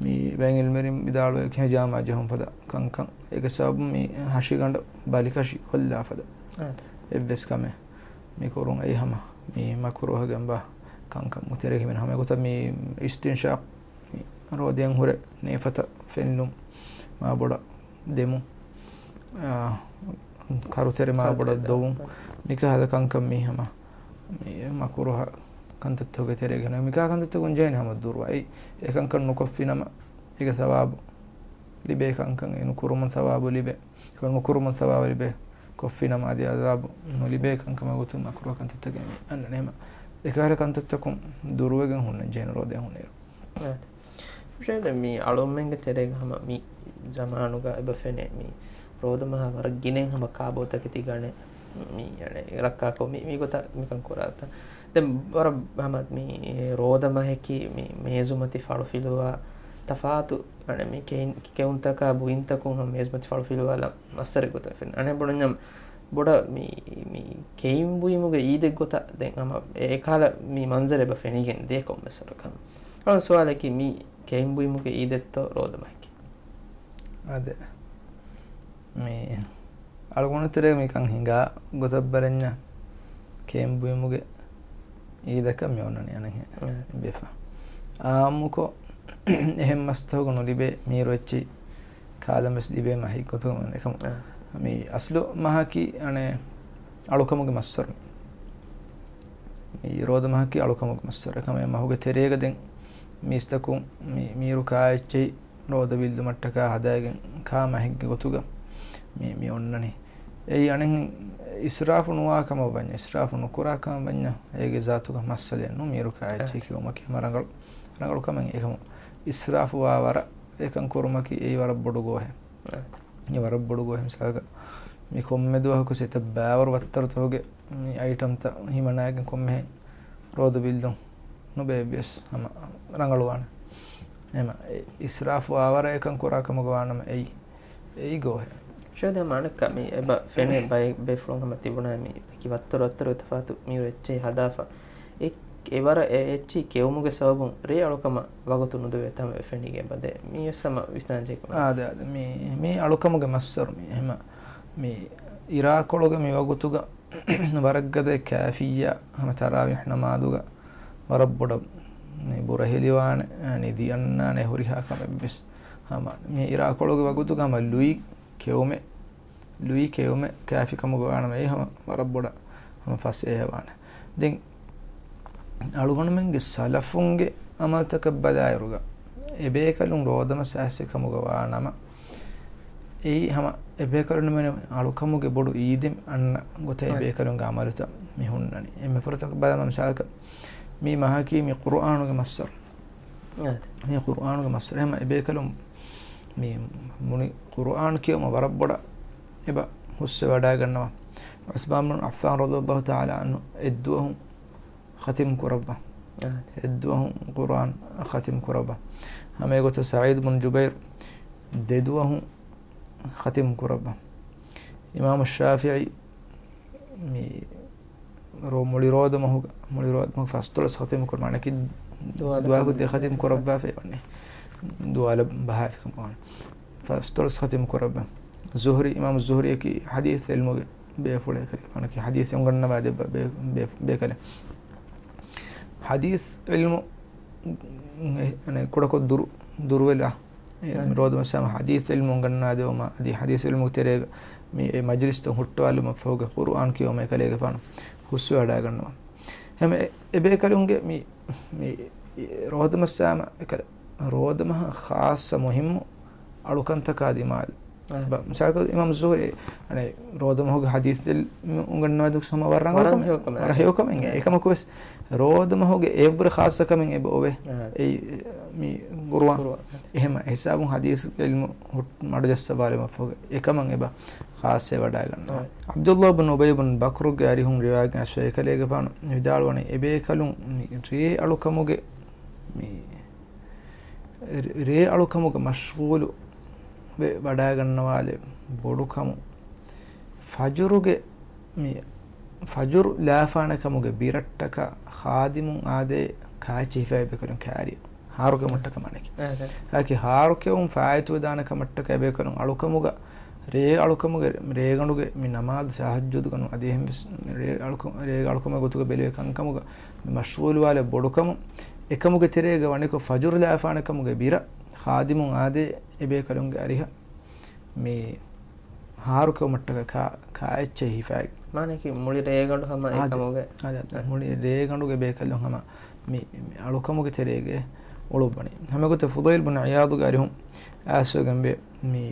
މި ބައެއް އިލްމުވެރިން ވިދާޅުވޭ ހިޖާމާ ޖެހުން ފަދަ ކަންކަން. އޭގެ ސަބަބުން މި ހަށިގަނޑަށް ބަލިކަށި ކޮށްލާ ފަދަ އެއްވެސް ކަމެއް މި ކުރުން އެއީ ހަމަ މި މަކުރުހަގެންވާ ކަންކަން ތެރޭގަ ހިމެނޭ. ހަމަ އެގޮތަށް މި އިސްތިންޝާޤް މި ރޯދައިން ހުރެ ނޭފަތަށް ފެންނުން، މާބޮޑަށް ދެމުން، އާ، ކަރުތެރެ މާބޮޑަށް ދޮވުން، މިކަހަލަ ކަންކަން މީ ހަމަ މި މަކުރުހަ ކަންތައްތަކުގެ ތެރޭގަ ހިމެނޭ. މިކަހަލަ ކަންތައްތަކުން ޖެހޭނެ ހަމަ ދުރުވާ. އެއީ އެކަންކަން ނުކޮށްފިނަމަ އޭގެ ސަވާބު ލިބޭ ކަންކަން، އެ ނުކުރުމުން ސަވާބު ލިބޭ. ނުކުރުމުން ސަވާބު ލިބޭ. ކޮށްފިނަމަ އަދި އަޒާބު ނުލިބޭ ކަންކަމާ ގޮތުން މަކުރުހަ ކަންތައްތަކެއް މި އަންނަނީ. ހަމަ އެކަހަލަ ކަންތައްތަކުން ދުރުވެގެން ހުންނަން ޖެހޭނެ ރޯދައިން ހުންނައިރު. އާދެ. ހުސެން ދެން މި އަޅުގަނޑުމެންގެ ތެރޭގަ ހަމަ މި ޒަމާނުގަ އެބަ ފެނޭ މި ރޯދަމަހާ ވަރަށް ގިނައިން ހަމަ ކާބޯތަކެތި ގަނެ މި އަނެ ރައްކާކޮށް މި، މި ގޮތަށް މިކަން ކުރާތާ. ދެން ވަރަށް ހަމަ މި ރޯދަމަހަކީ މި މޭޒުމަތި ފަޅުފިލުވާ ތަފާތު އަނެ މި ކެއިން، ކެއުންތަކާ ބުއިންތަކުން ހަމަ މޭޒުމަތި ފަޅުފިލުވާލާ މައްސަރެއް ގޮތަށް ފެން. އަނެ ބުނަންޏަމް ބޮޑަށް މި، މި ކެއިން ބުއިމުގެ އީދެއް ގޮތަށް ދެން ހަމަ އެ ކާލަ މި މަންޒަރެއް އެބަ ފެނިގެން ދޭ ކޮންމެސް ވަރަކަށް. އަޅުގަނޑު ސުވާލަކީ މި ކެއިން ބުއިމުގެ އީދެއްތޯ ރޯދަމަހަކީ؟ އާދެ. މި އަޅުގަނޑު ތެރޭ މިކަން ހިނގާ ގޮތަށް ބަރެންޏާ ކެއިން ބުއިމުގެ އީދަކަށް މި އޮންނަނީ އަނެއްހެން އެ. ބެފަ. އާއްމުކޮށް އެހެން މަސްތަކުގަ ނުލިބޭ މީރު އެއްޗެހި ކާލަން ވެސް ލިބޭ މަހެއް ގޮތުން އެކަމު. އެ. މި އަސްލު މަހަކީ އަނެއް އަޅުކަމުގެ މައްސަރު. މި ރޯދަ މަހަކީ އަޅުކަމުގެ މައްސަރު. އެކަމު އެ މަހުގެ ތެރޭގަ ދެން މީސްތަކުން މި މީރު ކާ އެއްޗެހި ރޯދަ ވިއްލުމަށްޓަކާ ހަދާގެން ކާ މަހެއްގެ ގޮތުގަ މި، މި އޮންނަނީ. އެއީ އަނެއް އިސްރާފު ނުވާ ކަމަށް ވަންޏާ، އިސްރާފު ނުކުރާ ކަމަށް ވަންޏާ، އޭގެ ޒާތުގަ މައްސަލައެއް ނޫން. މީރު ކާ އެއްޗެހި ކެއުމަކީ ހަމަ ރަނގަޅު، ރަނގަޅު ކަމެއް. އެކަމު އިސްރާފު ވާ ވަރަށް އެކަން ކުރުމަކީ އެއީ ވަރަށް ބޮޑު ގޯހެއް. އެ ވަރަށް ބޮޑު ގޯހެއް. މިސާލަކަށް މި ކޮންމެ ދުވަހަކު ސެތައް ބައިވަރު ވައްތަރުތަކުގެ މި އައިޓަމްތައް ހިމަނާގެން ކޮންމެހެން ރޯދަ ވިއްލުން ނުބޭ އެއްވެސް ހަމަ ރަނގަޅުވާނެ. އެހެން އިސްރާފު ވާވަރަށް އެކަން ކުރާ ކަމުގަ ވާނަމަ އެއީ، އެއީ ގޯހެއް. ޝޭޚް ދެން މާނައްކާ މި އެބަ ފެނޭ ބައެއް ބޭފުޅުން ހަމަ ތިބުނާ މި އެކި ވައްތަރު ވައްތަރުގެ ތަފާތު މީރު އެއްޗެހި ހަދާފަ. އެ، އެވަރަށް އެ އެއްޗެހި ކެއުމުގެ ސަބަބުން ރޭ އަޅުކަމަށް ވަގުތު ނުދެވޭ ތަން އެ ފެނިގެން އެބަ ދޭ. މީވެސް ހަމަ ވިސްނާން ޖެހޭ ކަމެއް. އާދެ، އާދެ. މި، މީ އަޅުކަމުގެ މައްސަރު މީ. އެހެން މި އިރާކޮޅުގެ މި ވަގުތުގަ ވަރަށް ގަދަ ކާފިއްޔާ ހަމަ ތަރާވީޙް ނަމާދުގަ ވަރަށް ބޮޑަށް މި ބުރަހެލިވާނެ، ނިދި އަންނާނެ ހުރިހާ ކަމެއްވެސް. ހަމަ މި އިރާކޮޅުގެ ވަގުތުގަ ހަމަ ލުއި ކެއުމެއް، ލުއި ކެއުމެއް ކާފި ކަމުގަ ވާނަމަ އެ ހަމަ ވަރަށް ބޮޑަށް ހަމަ ފަސޭހަވާނެ. ދެން އަޅުގަނޑުމެންގެ ސަލަފުންގެ އަމަލުތަކަށް ބަލާއިރުގަ، އެބޭކަލުން ރޯދަމަސް އައިސް ކަމުގަ ވާނަމަ، އެއީ ހަމަ އެބޭކަލުން މެނު އަޅުކަމުގެ ބޮޑު އީދެއް އަންނަ ގޮތަށް އެބޭކަލުންގެ އަމަލުތައް މި ހުންނަނީ. އެންމެ ފުރަތަމަ ބަލަމާ މިސާލަކަށް، މި މަހަކީ މި ޤުރުއާނުގެ މައްސަރު. މި ޤުރުއާނުގެ މައްސަރު. ހަމަ އެބޭކަލުން މި މުޅި ޤުރުއާން ކިޔުމަށް ވަރަށް ބޮޑަށް އެބަ ހުސްވެވަޑައިގަންނަވާ. ޢުޘްމާން ބިން ޢައްފާން ރަޟިޔަﷲ ތަޢާލާ ޢަންހު އެއްދުވަހު ޚަތިމް ކުރައްވާ. އެއްދުވަހު ޤުރުއާން ޚަތިމް ކުރައްވާ. ހަމަ އެގޮތަށް ސަޢީދު ބުން ޖުބައިރު ދެދުވަހު ޚަތިމް ކުރައްވާ. އިމާމު ޝާފިޢީ މި ރޯ-، މުޅި ރޯދަމަހުގަ، މުޅި ރޯދަމަހު ފަސްދޮޅަސް ޚަތިމް ކުރުމާ ނަކި ދުވާލަ ދުވާކު ދެ ޚަތިމް ކުރައްވާފައި ވަނީ. ދުވާލަ ބަހާފިކަމަށް ވަނީ. ފަސްދޮޅަސް ޚަތިމް ކުރައްވާ. ޒުހްރީ، އިމާމު ޒުހްރީއަކީ ޙަދީޘް ޢިލްމުގެ ބޭފުޅެއް ކަލޭގެފާނަކީ ޙަދީޘް އުނގަންނަވާ ދެއްވާ ބޭ-، ބޭ-، ބޭކަލެއް. ޙަދީޘް ޢިލްމު، އެ، އަނެއް ކުޑަކޮށް ދުރު-، ދުރުވެލާ. އެ، އަ. މި ރޯދަމައްސަމަ ޙަދީޘް ޢިލްމު އުނގަންނާ ދެވުމަށް އަދި ޙަދީޘް ޢިލްމުގެ ތެރޭގަ މި އެ މަޖިލިސްތައް ހުއްޓުވާލުމަށް ފަހުގަ ޤުރުއާން ކިޔެވުމަށް އެކަލޭގެފާނު ހުސްވެވަޑައިގަންނަވާ. ހަމަ އެ، އެ ބޭކަލުންގެ މި، މި ރޯދަމައްސަމަ އެކަލަ-، ރޯދަމަހަށް ޚާއްޞަ މުހިއްމު އަޅުކަންތަކާ ދިމާލު. އަ. ބަ-، މިސާލަކަށް އިމާމް ޒުހުރީ، އަނެއް، ރޯދަމަހުގެ ޙަދީޘް ޢިލްމު އުނގަންނަވާ ދުވަސް ހަމަ ވަރަށް ރަނގަޅު ވަރަށް ކަމެއް. ހެޔޮ ކަމެއް. ވަރަށް ހެޔޮ ކަމެއް. އެ. އެކަމަކުވެސް ރޯދަމަހުގެ އެއްވުރެ ޚާއްޞަ ކަމެއް އެބަ އޮވޭ. އަ. އެއީ، މި ޤުރުއާން. ޤުރުއާން. އެހެމަ ހިސާބުން ޙަދީޘް ޢިލްމު ހުއް-، މަޑުޖައްސަވާލުމަށް ފަހުގަ އެކަމަށް އެބަ ޚާއްޞަވެވަޑައިގަންނަވާ. އަ. ޢަބްދުﷲ ބިން އުބައްޔު ބިން ބަކުރުގެ އަރިހުން ރިވާޔަތް އައިސްފަ އެކަލޭގެފާނު ވިދާޅުވަނީ އެބޭކަލުން މި ރޭ އަޅުކަމުގެ މި ރޭ އަޅުކަމުގަ މަޝްޣޫލު ވެ ވަޑައިގަންނަވާލެއް ބޮޑުކަމު، ފަޖުރުގެ މި ފަޖުރު ލާފާނެ ކަމުގެ ބިރަށްޓަކަ ޚާދިމުން އާދޭ ކާއެއްޗެއް ހިފައި ބޭކަލުން ކާރި ހާރުކެއުމަށްޓަކަ މާނައެކެ. އެކި ހާރުކެއުން ފާއިތުވެދާނެ ކަމަށްޓަކަ އެބޭކަލުން އަޅުކަމުގަ ރޭ އަޅުކަމުގެ ރޭގަނޑުގެ މި ނަމާދު ތަހައްޖުދުގަނު އަދި އެހެންވެސް ރޭ އަޅުކަ-، ރޭގަ އަޅުކަމުގެ ގޮތުގަ ބެލެވޭ ކަންކަމުގަ މި މަޝްޣޫލުވާލެއް ބޮޑުކަމު، އެކަމުގެ ތެރޭގަ ވަނިކޮށް ފަޖުރު ލާފާނެ ކަމުގެ ބިރަށް ޚާދިމުން އާދޭ އެބޭކަލުންގެ އަރިހަށް މި ހާރުކެއުމަށްޓަކަ ކާ-، ކާއެއްޗެއް ހިފައި. މާނައަކީ މުޅި ރޭގަނޑު ހަމަ އާދެ، އެކަމުގެ. އާދެ، އާދެ. އެ. މުޅި ރޭގަނޑުގެ ބޭކަލުން ހަމަ މި، މި އަޅުކަމުގެ ތެރޭގެ އުޅުއްވަނީ. ހަމަގޮތެއް ފުޟައިލް ބުން ޢިޔާޟުގެ އަރިހުން އައިސްވެގެންވޭ މި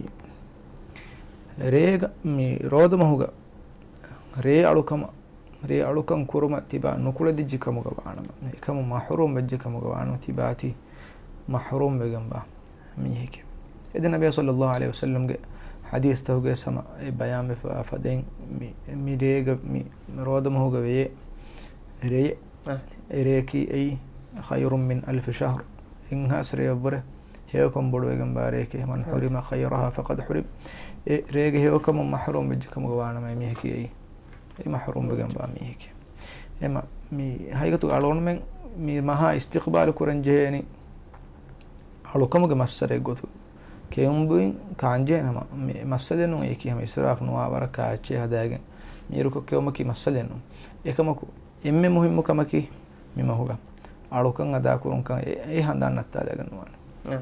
ރޭގަ، މި ރޯދަމަހުގަ ރޭ އަޅުކަމަށް ރޭ އަޅުކަން ކުރުމަށް ތިބާ ނުކުޅެދިއްޖި ކަމުގަ ވާނަމަ، އެކަމުން މަޙްރޫމް ވެއްޖެ ކަމުގަ ވާނަމަ، ތިބާ ތި މަޙްރޫމް ވެގެންވާ މީހެކޭ. އެދެން ނަބިއްޔާ ޞައްލައްލާހު ޢަލައިހި ވަސައްލަމްގެ ޙަދީޘްތަކުގެ ސަމަ އެ ބަޔާންވެފަ ފަދައިން މި، މި ރޭގަ، މި ރޯދަމަހުގަ ވެޔޭ ރެޔެއް، އަ. އެ ރެޔަކީ އެއީ ޚައިރު މިން އަލްފި ޝަހްރު، އެއްހާސް ރެޔަށްވުރެ ހެޔޮކަން ބޮޑުވެގެންވާ ރެޔެކޭ، މަން އަ. ޙުރިމަ ޚައިރަހާ ފަޤަދް ޙުރިމް، އެ ރޭގެ ހެޔޮކަމުން މަޙްރޫމް ވެއްޖެ ކަމުގަ ވާނަމަ އެ މީހަކީ އެއީ އެ މަޙްރޫމް ވެގެންވާ މީހެކޭ. އެމަ، މި ހަގީގަތުގަ އަޅުގަނޑުމެން މި މަހާ އިސްތިޤްބާލު ކުރަން ޖެހޭނީ އަޅުކަމުގެ މައްސަލައެއް ގޮތުގަ. ކެއުން ބުއިން ކާންޖެހޭނެ ހަމަ މި މައްސަލައެއް ނޫން، އެއީކީ ހަމަ އިސްރާފް ނުވާ ވަރަށް ކާއެއްޗެއް ހަދާގެން މީރުކޮށް ކެއުމަކީ މައްސަލައެއް ނޫން. އެކަމަކު އެންމެ މުހިއްމު ކަމަކީ މި މަހުގަ އަޅުކަން އަދާކުރުންކަން އެ، އެ ހަނދާން ނައްތާލައިގެން ނުވާނެ. އާ،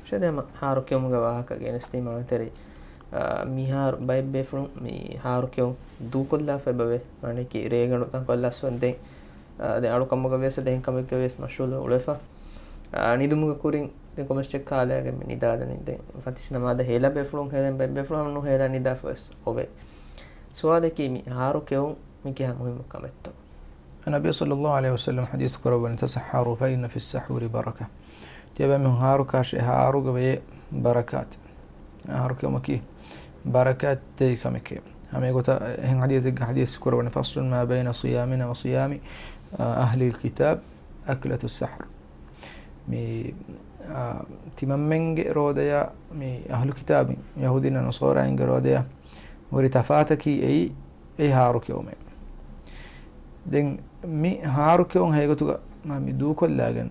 ޝޭދޭ ހަމަ ހާރު ކެއުމުގެ ވާހަކަ ގެނެސްދީމަ އަންތެރި، އާ، މިހާރު ބައެއް ބޭފުޅުން މި ހާރު ކެއުން ދޫކޮށްލާފަ އެބަވޭ. މާނައަކީ ރޭގަނޑު ތަންކޮށް ލަސްވަން ދެން، އާ، ދެން އަޅުކަމުގަ ވިޔަސް ދެން ކަމެއްގަ ވިޔަސް މަޝްޣޫލު އުޅެފަ. އާ، ނިދުމުގެ ކުރިން ދެން ކޮމެސްޓެއް ކާލައިގެން މި ނިދާލަނީ. ދެން ފަތިސް ނަމާދަށް ހޭލާ ބޭފުޅުން ހޭލަން ބައެއް ބޭފުޅުން ހަމަ ނުހޭލާ ނިދާފަ ވެސް އޮވޭ. ސުވާލަކީ މި ހާރު ކެއުން މި ކިހާ މުހިއްމު ކަމެއްތޯ؟ ނަބީ ޞައްލައްލާހު ޢަލައިހި ވަސައްލަމަ ޙަދީޘް ކުރައްވަނީ، "تسحروا فإن في السحور بركة." ތިޔަބައިމީހުން ހާރު ކާށޭ، ހާރުގަ ވެޔޭ ބަރަކާތް. ހާރު ކެއުމަކީ ބަރަކާތްތެރި ކަމެކޭ. ހަމަ އެގޮތަށް އެހެން ޙަދީޘެއްގަ ޙަދީޘް ކުރައްވަނީ، "فصل ما بين صيامنا وصيام، آه، أهل الكتاب أكلة السحر." މި، އާ، ތިމަންމެންގެ ރޯދަޔާ މި އަހްލު ކިތާބިން، ޔަހޫދީންނާ ނަޞާރާއިންގެ ރޯދަޔާ ހުރި ތަފާތަކީ އެއީ، އެ ހާރު ކެއުމޭ. ދެން މި ހާރު ކެއުން ހަގީގަތުގަ މާ މި ދޫކޮށްލާގެން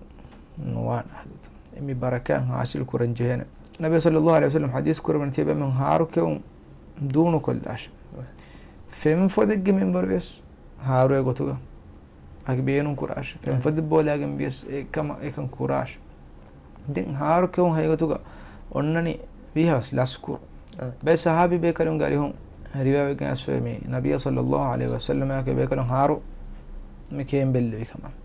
ނުވާނެ ހަގީގަތު. އެ މި ބަރަކާތް ޙާޞިލު ކުރަން ޖެހޭނެ. ނަބީ ޞައްލައްލާހު ޢަލައިހި ވަސައްލަމަ ޙަދީޘް ކުރައްވަނީ ތިޔަބައިމީހުން ހާރު ކެއުން ދޫނުކޮށްލާށޭ. ފެންފޮދެއްގެ މިންވަރު ވިޔަސް ހާރުއެއް ގޮތުގަ އަކި ބޭނުން ކުރާށޭ. ފެންފޮދެއް ބޯލާގެން ވިޔަސް އެކަމަށް އެކަން ކުރާށޭ. ދެން ހާރު ކެއުން ހަގީގަތުގަ އޮންނަނީ ވީހާވެސް ލަސްކުރު. އާ. ބައެއް ޞަޙާބީ ބޭކަލުންގެ އަރިހުން ރިވާވެގެން އައިސްފައި މި ނަބީ ޞައްލައްލާހު ޢަލައިހި ވަސައްލަމާއެކު އެބޭކަލުން ހާރު މި ކެއިން ބެއްލެވި ކަމަށް.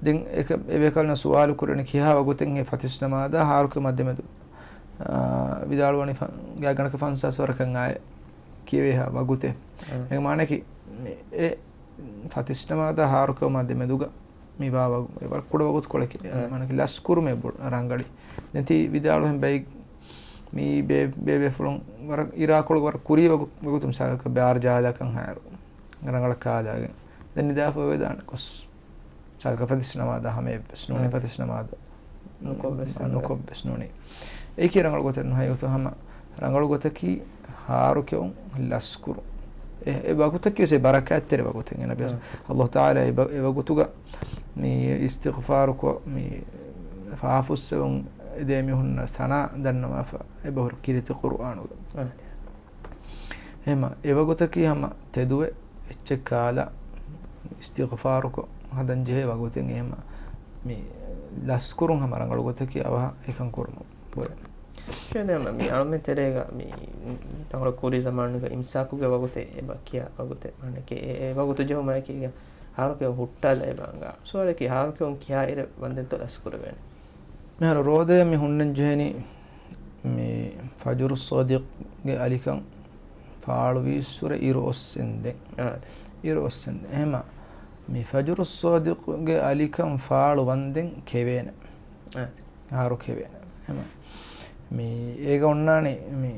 ދެން އެކަ-، އެބޭކަލުންނަށް ސުވާލު ކުރަނީ ކިހާ ވަގުތެއްހޭ ފަތިސް ނަމާދާ ހާރު ކެއުމާ ދެމެދު، އާ، ވިދާޅުވަނީ ފަ-، ގާތްގަނޑަކަށް ފަންސާސް ވަރަކަށް އާއި ކިޔެވޭހާ ވަގުތެއް. އާ. އޭގެ މާނައަކީ މި އެ ފަތިސް ނަމާދާ ހާރު ކެއުމާ ދެމެދުގަ މި ވާ ވަގު-، އެ ވަރަށް ކުޑަ ވަގުތުކޮޅެކޭ. އާ. މާނައަކީ ލަސްކުރުމޭ ބޮ-، ރަނގަޅީ. ދެން ތި ވިދާޅުވިހެން ބައި މި ބޭ-، ބޭބޭފުޅުން ވަރަށް އިރާކޮޅު ވަރަށް ކުރީ ވަގު-، ވަގުތު މިސާލަކަށް ބާރަ ޖަހާލާކަން ހާއިރު ރަނގަޅަށް ކާލާގެން ދެން ނިދާފަ ވެދާނެ ގޮސް. ސާލަކަށް ފަތިސް ނަމާދާ ހަމައެއްވެސް ނޫނީ. އެ. ފަތިސް ނަމާދާ ނުކޮށްވެސް ނު-، ނުކޮށްވެސް ނޫނީ. އެކި ރަނގަޅު ގޮތެއް ނުހައިގޮތު ހަމަ ރަނގަޅު ގޮތަކީ ހާރު ކެއުން ލަސްކުރުން. އެ، އެ ވަގުތަކީ ވެސް އެ ބަރަކާތްތެރި ވަގުތެއް. އެ ނަބީ އަ. ﷲ ތަޢާލާ އެ ބަ-، އެ ވަގުތުގަ މި އިސްތިޣްފާރުކޮށް، މި ފާފަ ފުއްސެވުން އެދޭ މީހުންނަށް ސަނާ ދަންނަވާފަ އެބަހުރި ކީރިތި ޤުރުއާނުގަ. އާ. އެހެމަ އެވަގުތަކީ ހަމަ ތެދުވެ އެއްޗެއް ކާލާ އިސްތިޣުފާރުކޮށް ހަދަން ޖެހޭ ވަގުތެއް. އެހެމަ މި ލަސްކުރުން ހަމަ ރަނގަޅު ގޮތަކީ އަވަހަށް އެކަން ކުރުމުން ވުރެ. ޝޭދެ ހަމަ މި އަޅުމެން ތެރޭގަ މި ތަނގުރަ ކުރީ ޒަމާނުގަ އިމްސާކުގެ ވަގުތެއް އެބަ ކިޔާ ވަގުތެއް މާނަކީ އެ، އެ ވަގުތު ޖެހުމާއެކީގަ ހާރުކެ ހުއްޓާލަ އެބަ އަނގާ. ސުވާލަކީ ހާރުކެ ކިޔާ އިރެއް ވަންދެންތޯ ލަސްކުރެވޭނެ؟ މިހާރު ރޯދަޔަށް މި ހުންނަން ޖެހެނީ މި ފަޖުރު ޞާދިޤްގެ އަލިކަން ފާޅުވީއްސުރެ އިރު އޮއްސެންދެން. އާ. އިރު އޮއްސެންދެން. އެހެމަ މި ފަޖުރު ޞާދިޤްގެ އަލިކަން ފާޅު ވަންދެން ކެވޭނެ. އާ. ހާރު ކެވޭނެ. އެހެމަ މި އޭގަ އޮންނާނެ މި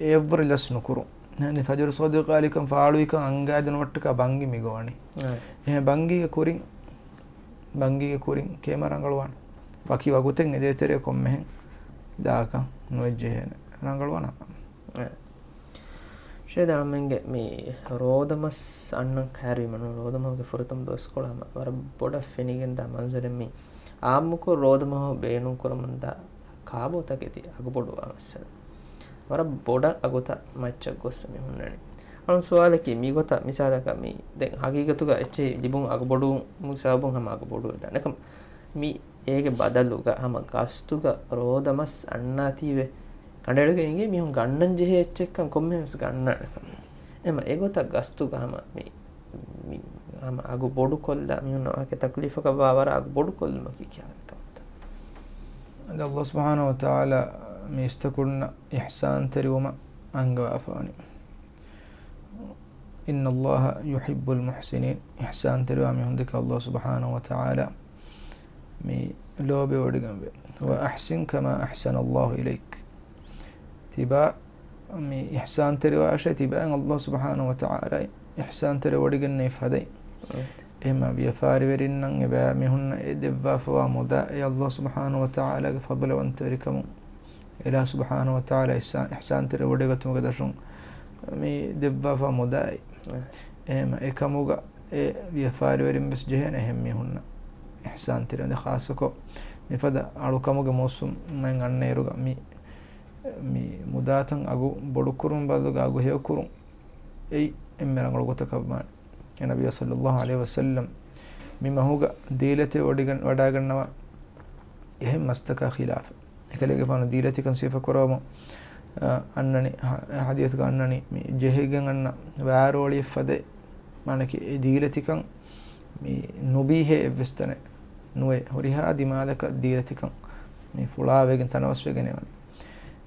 އެއަށްވުރެ ލަސް ނުކުރުން. އެހެން ފަޖުރު ޞާދިޤް އަލިކަން ފާޅުވިކަން އަންގާދިނުމަށްޓަކާ ބަންގި މި ގޮވަނީ. އާ. އެހެން ބަންގީގެ ކުރިން ބަންގީގެ ކުރިން ކޭމަ ރަނގަޅުވާނެ. ވަކި ވަގުތެއް އެދޭތެރޭ ކޮންމެހެން ލާކަން ނުވެއްޖެހޭނެ. ރަނގަޅުވާނެ. އެ. ޝޭދަ އަޅުމެންގެ މި ރޯދަމަސް އަންނަން ކައިރިވީމަ ނޫން ރޯދަމަހުގެ ފުރަތަމަ ދުވަސްކޮޅު ހަމަ ވަރަށް ބޮޑަށް ފެނިގެންދާ މަންޒަރެއް މި އާއްމުކޮށް ރޯދަމަހު ބޭނުންކުރަމުންދާ ކާބޯތަކެތި އަގުބޮޑުވާ މައްސަލަ. ވަރަށް ބޮޑަށް އަގުތައް މައްޗަށް ގޮއްސަ މި ހުންނަނީ. އަޅުން ސުވާލަކީ މިގޮތަށް މިސާލަކަށް މި ދެން ހަގީގަތުގަ އެއްޗެހި ލިބުން އަގުބޮޑުވުމުގެ ސަބަބުން ހަމަ އަގުބޮޑުވެދާނެ. އެކަމް މި އޭގެ ބަދަލުގަ ހަމަ ގަސްތުގަ ރޯދަމަސް އަންނާތީވެ ކަނޑައެޅިގެން އިނގޭ މީހުން ގަންނަން ޖެހޭ އެއްޗެއްކަން ކޮންމެހެން ގަންނާނެ ކަމެއް. އެމަ އެގޮތަށް ގަސްތުގަ ހަމަ މި، މި ހަމަ އަގު ބޮޑުކޮށްލާ މީހުންނަށް ވާކެ ތަކްލީފަކަށް ވާ ވަރަށް އަގު ބޮޑުކޮށްލުމަކީ ކިހާ ކަމެއްތަ؟ އަދި ﷲ ސުބްޙާނަހޫ ވަތަޢާލާ މީސްތަކުންނަށް އިޙްސާންތެރިވުމަށް އަންގަވާފަވަނީ. إن الله يحب المحسنين. އިޙްސާންތެރިވާ މީހުންދެކެ ﷲ ސުބްޙާނަހޫ ވަތަޢާލާ މި ލޯބިވޮޑިގެންވޭ. وأحسن كما أحسن الله إليك. ތިބާ މި އިޙްސާންތެރިވާށޭ، ތިބާއިން ﷲ ސުބްޙާނަހޫ ވަތަޢާލާ އިޙްސާންތެރިވޮޑިގެންނެވި ފަދައިން. އެހެންމަ ވިޔަފާރިވެރިންނަށް އެބައިމީހުންނަށް އެ ދެއްވާފަވާ މުދާ އެ ﷲ ސުބްޙާނަހޫ ވަތަޢާލާގެ ފަޟުލުވަންތަވެރިކަމުން އެލާ ސުބްޙާނަހޫ ވަތަޢާލާ އިޙްސާ-، އިޙްސާންތެރިވޮޑިގަތުމުގެ ދަށުން މި ދެއްވާފަ މުދާއި. އެ. އެހެންމަ އެކަމުގަ އެ ވިޔަފާރިވެރިން ވެސް ޖެހޭނެ އެހެން މީހުންނަށް އިޙްސާންތެރިވަންދެން. ޚާއްޞަކޮށް މިފަދަ އަޅުކަމުގެ މޫސުމެއް އަންނައިރުގަ މި، މި މުދާތައް އަގު ބޮޑުކުރުން ބަދަލުގަ އަގު ހެޔޮކުރުން އެއީ އެންމެ ރަނގަޅު ގޮތަކަށްވާނެ. އެ ނަބިއްޔާ ޞައްލައްލާހު ޢަލައިހި ވަސައްލަމް މި މަހުގަ ދީލަތި ވަޑިގަން-، ވަޑާގަންނަވާ އެހެން މަސްތަކާ ޚިލާފަށް. އެކަލޭގެފާނު ދީލަތިކަން ސިފަކުރަވަމުން، އަ، އަންނަނީ، ހަ-، ޙަދީޘްގަ އަންނަނީ، މި ޖެހިގެން އަންނަ ވާރޯޅިއެއް ފަދައިން، މާނަކީ އެ ދީލަތިކަން މި ނުބީހޭ އެއްވެސް ތަނެއް ނުވޭ. ހުރިހާ ދިމާލަކަށް ދީލަތިކަން މި ފުޅާވެގެން ތަނަވަސްވެގެން އެވަނީ.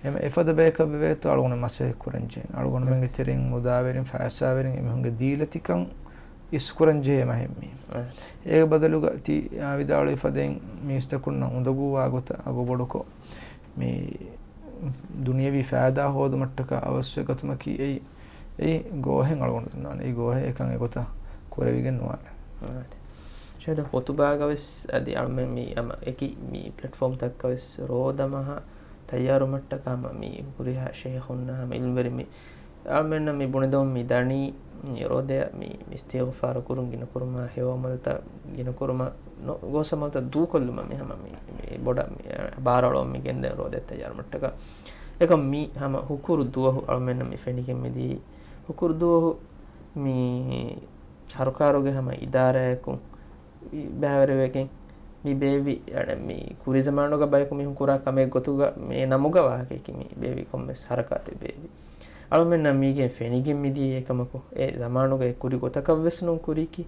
އެމަ އެފަދަ ބަޔަކަށް ވެވޭތޯ އަޅުގަނޑު މަސައްކަތް ކުރަން ޖެހޭނެ. އަޅުގަނޑުމެންގެ ތެރެއިން މުދާވެރިން ފައިސާވެރިން އެމީހުންގެ ދީލަތިކަން އިސްކުރަން ޖެހޭ މަހެއް މީ. އެ. އޭގެ ބަދަލުގަ ތި އާ ވިދާޅުވި ފަދައިން މީސްތަކުންނަށް އުނދަގޫވާ ގޮތަށް އަގު ބޮޑުކޮށް، މި ދުނިޔަވީ ފައިދާ ހޯދުމަށްޓަކާ އަވަސްވެ ގަތުމަކީ އެއީ، އެއީ ގޯހެއް އަޅުގަނޑު ދަންނަވަނީ. އެއީ ގޯހެއް އެކަން އެގޮތަށް ކުރެވިގެން ނުވާނެ. އާދެ. ޝަހީދު ޚުތުބާގަ ވެސް އަދި އަޅުމެން މި ހަމަ އެކި މި ޕްލެޓްފޯމްތަކަށް ވެސް ރޯދަމަހަށް ތައްޔާރުމަށްޓަކާ ހަމަ މި ހުރިހާ ޝޭޚުންނާ ހަމަ އިލްމުވެރިން މި އަޅުމެންނަށް މި ބުނެދެމުން މި ދަނީ، މި ރޯދަޔަށް މި، މި އިސްތިޣުފާރު ކުރުން ގިނަ ކުރުމާ، ހެޔޮ ޢަމަލުތައް ގިނަ ކުރުމަށް ނު-، ގޯސް ޢަމަލުތައް ދޫކޮށްލުމަށް މި ހަމަ މި، މި ބޮޑަށް މި ބާރުއަޅަމުން މި ގެންދަނީ ރޯދަ ތައްޔާރުމަށްޓަކާ. އެކަމް މި ހަމަ ހުކުރު ދުވަހު އަޅުމެންނަށް މި ފެނިގެން މިދިޔައީ، ހުކުރު ދުވަހު މި ސަރުކާރުގެ ހަމަ އިދާރާއަކުން ބައިވެރިވެގެން މި ބޭއްވި، އަނެއް މި ކުރީ ޒަމާނުގަ ބަޔަކު މީހުން ކުރާ ކަމެއް ގޮތުގަ މި ނަމުގަ ވާހަކަޔަކީ މި ބޭއްވި ކޮންމެސް ހަރަކާތެއް ބޭއްވި. އަޅުމެންނަށް މީގެން ފެނިގެން މިދިޔައީ އެކަމަކު، އެ ޒަމާނުގަ އެ ކުރި ގޮތަކަށް ވެސް ނޫން ކުރީކީ،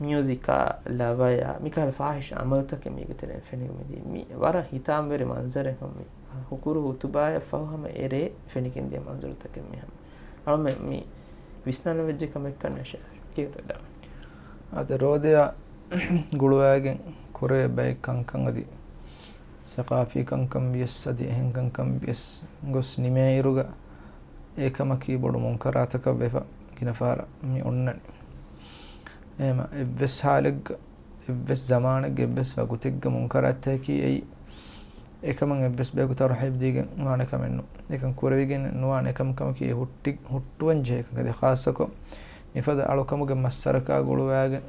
މިޔުޒިކާ، ލަވަޔާ، މިކަހަލަ ފާހިޝް ޢަމަލުތަކެއް މީގެ ތެރެއިން ފެނިގެން މިދިޔައީ. މި ވަރަށް ހިތާމަވެރި މަންޒަރެއް ހަމަ މި ހުކުރު ޚުތުބާއަށް ފަހު ހަމަ އެރޭ ފެނިގެން ދިޔަ މަންޒަރުތަކެއް މި ހަމަ. އަޅުމެން މި ވިސްނާލަން ވެއްޖެ ކަމެއްކަން ނަޝާ ކީއްތަ ދާން؟ އަދި ރޯދަޔާ ގުޅުވައިގެން ކުރެވޭ ބައެއް ކަންކަން އަދި ސަޤާފީ ކަންކަން ވިޔަސް އަދި އެހެން ކަންކަން ވިޔަސް ގޮސް ނިމޭއިރުގަ އެކަމަކީ ބޮޑު މުންކަރާތަކަށް ވެފަ ގިނަ ފަހަރަށް މި އޮންނަނީ. އެހެމަ އެއްވެސް ޙާލެއްގަ އެއްވެސް ޒަމާނެއްގެ އެއްވެސް ވަގުތެއްގެ މުންކަރާތްތަކަކީ އެއީ، އެކަމަށް އެއްވެސް ބަޔަކު ތަރުހީބް ދީގެން ނުވާނެ ކަމެއް ނޫން. އެކަން ކުރެވިގެން ނުވާނެ. އެކަމަކީ އެ ހުއްޓި-، ހުއްޓުވަން ޖެހޭ ކަމެއް. އަދި ޚާއްޞަކޮށް މިފަދަ އަޅުކަމުގެ މައްސަރަކާ ގުޅުވާގެން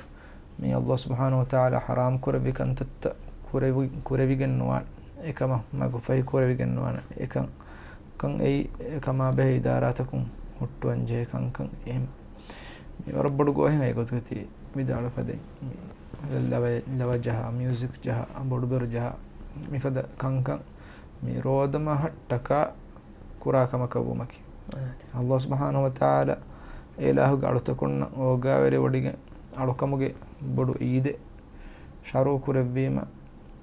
މި ﷲ ސުބްޙާނަހޫ ވަތަޢާލާ ޙަރާމް ކުރެއްވި ކަންތައްތައް ކުރެވި-، ކުރެވިގެން ނުވާނެ. އެކަމަށް މަގުފަހި ކުރެވިގެން ނުވާނެ. އެކަން، ކަން އެއީ އެކަމާ ބެހޭ އިދާރާތަކުން ހުއްޓުވަން ޖެހޭ ކަންކަން އެހެން. މި ވަރަށް ބޮޑު ގޯހެއް އެގޮތުގަ ތި ވިދާޅު ފަދައިން. މި ލަވަ، ލަވަ ޖަހާ، މިއުޒިކް ޖަހާ، ބޮޑުބެރު ޖަހާ، މިފަދަ ކަންކަން މި ރޯދަމަހަށްޓަކާ ކުރާ ކަމަކަށް ވުމަކީ. އާދެ. ﷲ ސުބްޙާނަހޫ ވަތަޢާލާ އެ އިލާހުގެ އަޅުތަކުންނަށް އޯގާވެރިވޮޑިގެން އަޅުކަމުގެ ބޮޑު އީދެއް ޝަރުޢު ކުރެއްވީމަ،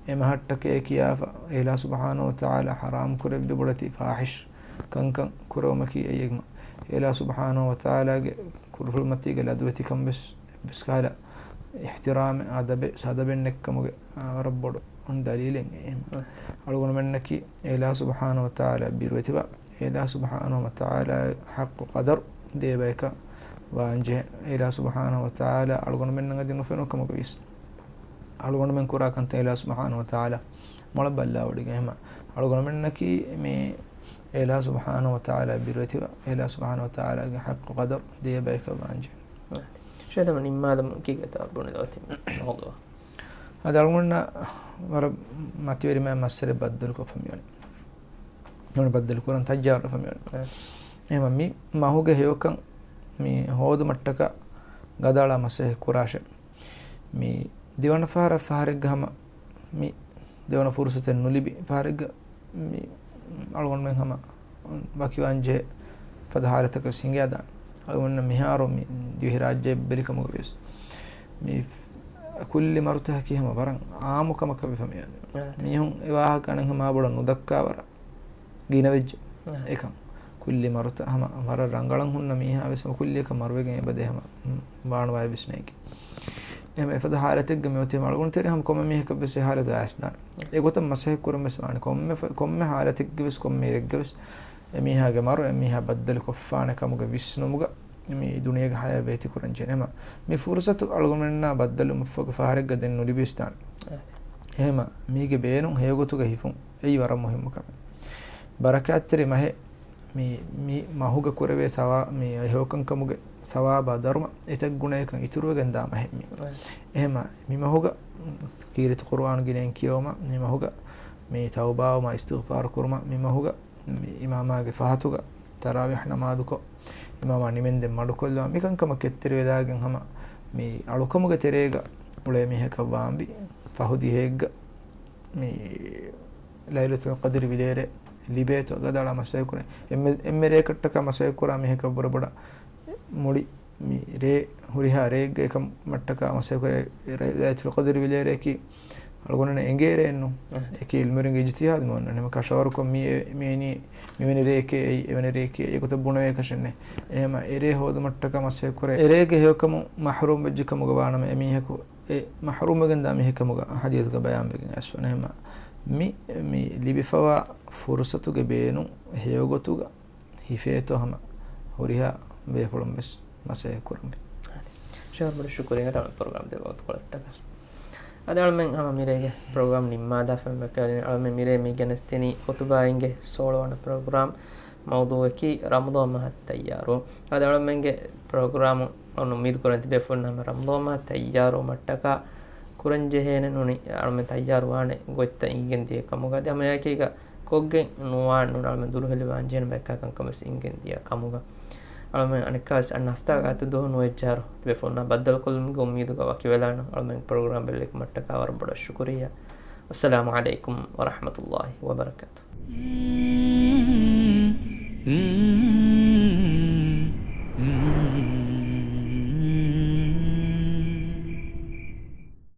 އެ މަހަށްޓަކައޭ ކިޔާފަ، އެ އިލާހު ސުބްޙާނަހޫ ވަތަޢާލާ ޙަރާމް ކުރެއްވި ބޮޑެތި ފާޙިޝް ކަންކަން ކުރެވުމަކީ އެއީ. އެ އިލާހު ސުބްޙާނަހޫ ވަތަޢާލާގެ ކުރުހުޅުމަތީގެ ލަދުވެތިކަން ވެސް އެއްވެސް ކަހަލަ އިޙްތިރާމެއް، އަދަބެއް، ސަދަބެއް ނެތްކަމުގެ، އާ، ވަރަށް ބޮޑު ދަލީލެއް އެ. އަޅުގަނޑުމެންނަކީ އެ އިލާހު ސުބްޙާނަހޫ ވަތަޢާލާ ބިރުވެތިވާ، އެ އިލާހު ސުބްޙާނަހޫ ވަތަޢާލާ ޙައްޤު ޤަދަރު ދޭ ބަޔަކަށް ވާންޖެހޭ. އެ އިލާހު ސުބްޙާނަހޫ ވަތަޢާލާ އަޅުގަނޑުމެންނަށް އަދި ނުފެނުނު ކަމަކަށް ވިޔަސް، އަޅުގަނޑުމެން ކުރާ ކަންތައް އެ އިލާހު ސުބްޙާނަހޫ ވަތަޢާލާ މޮޅަށް ބައްލަވަޑިގެން އެހެމަ އަޅުގަނޑުމެންނަކީ މި އެ އިލާހު ސުބްޙާނަހޫ ވަތަޢާލާ ބިރުވެތިވާ، އެ އިލާހު ސުބްޙާނަހޫ ވަތަޢާލާގެ ޙައްޤު ޤަދަރު ދޭ ބަޔަކަށް ވާންޖެހޭ. ޝޭޚް ދެން ނިންމާލަމުން ކީކޭތޯ ބުނެލޯތި މި މައުޟޫޢަށް؟ އަދި އަޅުގަނޑަށް ވަރަށް މަތިވެރި މާ މައްސަލަ ބައްދަލުކޮށްފަ މިވަނީ. ނޫން ބައްދަލު ކުރަން ތައްޔާރުވެފަ މިވަނީ. އެ. އެހެމަ މި މަހުގެ ހެޔޮކަން މި ހޯދުމަށްޓަކާ ގަދައަޅާ މަސައްކަތް ކުރާށޭ. މި ދެވަނަ ފަހަރަށް ފަހަރެއްގަ ހަމަ މި ދެވަނަ ފުރުސަތެއް ނުލިބި ފަހަރެއްގަ މި އަޅުގަނޑުމެން ހަމަ ވަކިވާން ޖެހޭ ފަދަ ހާލަތަކަށް ސިނގިއަދާނެ. އަޅުގަނޑު މިހާރު މި ދިވެހިރާއްޖެ އެއްބަރިކަމުގަ ވިޔަސް މި ކުއްލި މަރުތަކަކީ ހަމަ ވަރަށް އާއްމު ކަމަކަށް ވެފަ މިވަނީ. އާ. މީހުން އެ ވާހަކަ އަނެއް ހަމަ ބޮޑަށް ނުދައްކާވަރަށް ގިނަވެއްޖެ. އާ. އެކަން ކުއްލި މަރުތައް ހަމަ ވަރަށް ރަނގަޅަށް ހުންނަ މީހާ ވެސް ހަމަ ކުއްލިއަކަށް މަރުވެގެން އެބަދޭ ހަމަ ވާނުވާ ވިސްނައިގެ. އެހެން އެފަދަ ހާލަތެއްގަ މިއޮތީ އަޅުގަނޑު ތެރޭ ހަމަ ކޮންމެ މީހަކަށް ވެސް އެ ހާލަތު އައިސްދާނެ. އެގޮތަށް މަސައްކަތް ކުރަން ވެސް ވާނެ. ކޮންމެ ފަ-، ކޮންމެ ހާލަތެއްގެ ވެސް ކޮންމެ އިރެއްގެ ވެސް އެމީހާގެ މަރު އެމީހާ ބައްދަލު ކޮށްފާނެ ކަމުގެ ވިސްނުމުގަ މި ދުނިޔޭގެ ހަޔާތް ވޭތި ކުރަން ޖެހޭ. އެހެމަ މި ފުރުސަތު އަޅުގަނޑުމެންނާ ބައްދަލުވުމަށްފަހުގެ ފަހަރެއްގަ ދެން ނުލިބިވެސްދާނެ. އެހެމަ މީގެ ބޭނުން ހެޔޮގޮތުގަ ހިފުން އެއީ ވަރަށް މުހިއްމު ކަމެއް. ބަރަކާތްތެރި މަހެއް މި، މި މަހުގަ ކުރެވޭ ސަވާ-، މި ހެޔޮކަންކަމުގެ ސަވާބާ ދަރުމަ އެތައް ގުނައަކަށް އިތުރުވެގެން ދާ މަހެއް މި. އެހެމަ މި މަހުގަ ކީރިތި ޤުރުއާން ގިނައިން ކިޔެވުމަށް، މި މަހުގަ މި ތައުބާވުމަށް އިސްތިޣްފާރު ކުރުމަށް، މި މަހުގަ މި އިމާމާގެ ފަހަތުގަ ތަރާވީޙް ނަމާދުކޮށް، އިމާމާ ނިމެންދެން މަޑުކޮށްލުމަށް، މިކަންކަމަށް ކެތްތެރިވެލާގެން ހަމަ މި އަޅުކަމުގެ ތެރޭގަ އުޅޭ މީހަކަށް ވާންވީ ފަހު ދިހައެއްގަ މި ލައިލަތުލް ޤަދްރި ވިލޭރޭ ލިބޭތޯ ގަދައަޅާ މަސައްކަތް ކުރޭ. އެންމެ-، އެންމެ ރޭކަށްޓަކާ މަސައްކަތް ކުރާ މީހަކަށް ވުރެ ބޮޑަށް މުޅި މި ރޭ ހުރިހާ ރެއެއްގަ އެކަމަށްޓަކާ މަސައްކަތް ކުރޭ. ރޭ-، ލައިލަތުލް ޤަދްރި ވިލޭރޭކީ އަޅުގަނޑު އެނގޭ ރެއެއްނު. އެކީ ޢިލްމުވެރިންގެ އިޖްތިހާދު މި އޮންނަނީ. ހަމަ ކަށަވަރުކޮށް މި އެ-، މި އިނީ މިވެނި ރެއެކޭ އެއީ އެވެނި ރެއެކޭ އެގޮތަށް ބުނެވޭ ކަށެއް ނެތް. އެހެމަ އެރޭ ހޯދުމަށްޓަކާ މަސައްކަތް ކުރޭ. އެރޭގެ ހެޔޮކަމުން މަޙްރޫމް ވެއްޖެ ކަމުގަ ވާނަމަ އެމީހަކު އެ މަޙްރޫމްވެގެން ދާ މީހެއް ކަމުގަ ޙަދީޘްގަ ބަޔާންވެގެން އައިސްފަ. އެހެމަ މި، މި ލިބިފަވާ ފުރުޞަތުގެ ބޭނުން ހެޔޮގޮތުގަ ހިފޭތޯ ހަމަ ހުރިހާ ބޭފުޅުން ވެސް މަސައްކަތް ކުރަންވީ. ޝޭޚް ބޮޑަށް ޝުކުރިއްޔާ ތަން ޕްރޮގްރާމް ދެއްވާ ވަގުތުކޮޅަށްޓަކަސް. އަދި އަޅުމެން ހަމަ މިރޭގެ ޕްރޮގްރާމް ނިންމާލާފަ މި ބައްކަލިން އަޅުމެން މިރޭ މި ގެނެސްދިނީ ޚުތުބާއިންގެ ސޯޅަ ވަނަ ޕްރޮގްރާމް މައުޟޫޢަކީ ރަމަޟާން މަހަށް ތައްޔާރު. އަދި އަޅުމެންގެ ޕްރޮގްރާމު އޮން އުއްމީދު ކުރަން ތިބޭފުޅުން ހަމަ ރަމަޟާން މަހަށް ތައްޔާރުވުމަށްޓަކާ ކުރަން ޖެހޭނެ ނޫނީ އަޅުމެން ތައްޔާރު ވާނެ ގޮތްތައް އިނގެން ދިޔަ ކަމުގަ. އަދި ހަމަ އެކީގަ ކޮށްގެން ނުވާން ނޫން އަޅުމެން ދުރުހެލިވާން ޖެހޭނެ ބައެއް ކަންކަން ވެސް އިނގެން ދިޔަ ކަމުގަ. އަޅުމެން އަނެއްކާވެސް އަންނަ ހަފްތާގަ އަތު ދުވަހު ނުވެއްޖާރު ތިބޭފުޅުންނާ ބައްދަލުކޮށްލުމުގެ އުއްމީދުގަ ވަކިވެލާނަން. އަޅުމެން ޕްރޮގްރާމް ބެލެލިކަމަށްޓަކާ ވަރަށް ބޮޑަށް ޝުކުރިއްޔާ. އައްސަލާމު ޢަލައިކުމް ވަރަޙްމަތުﷲ ވަބަރަކާތުހު.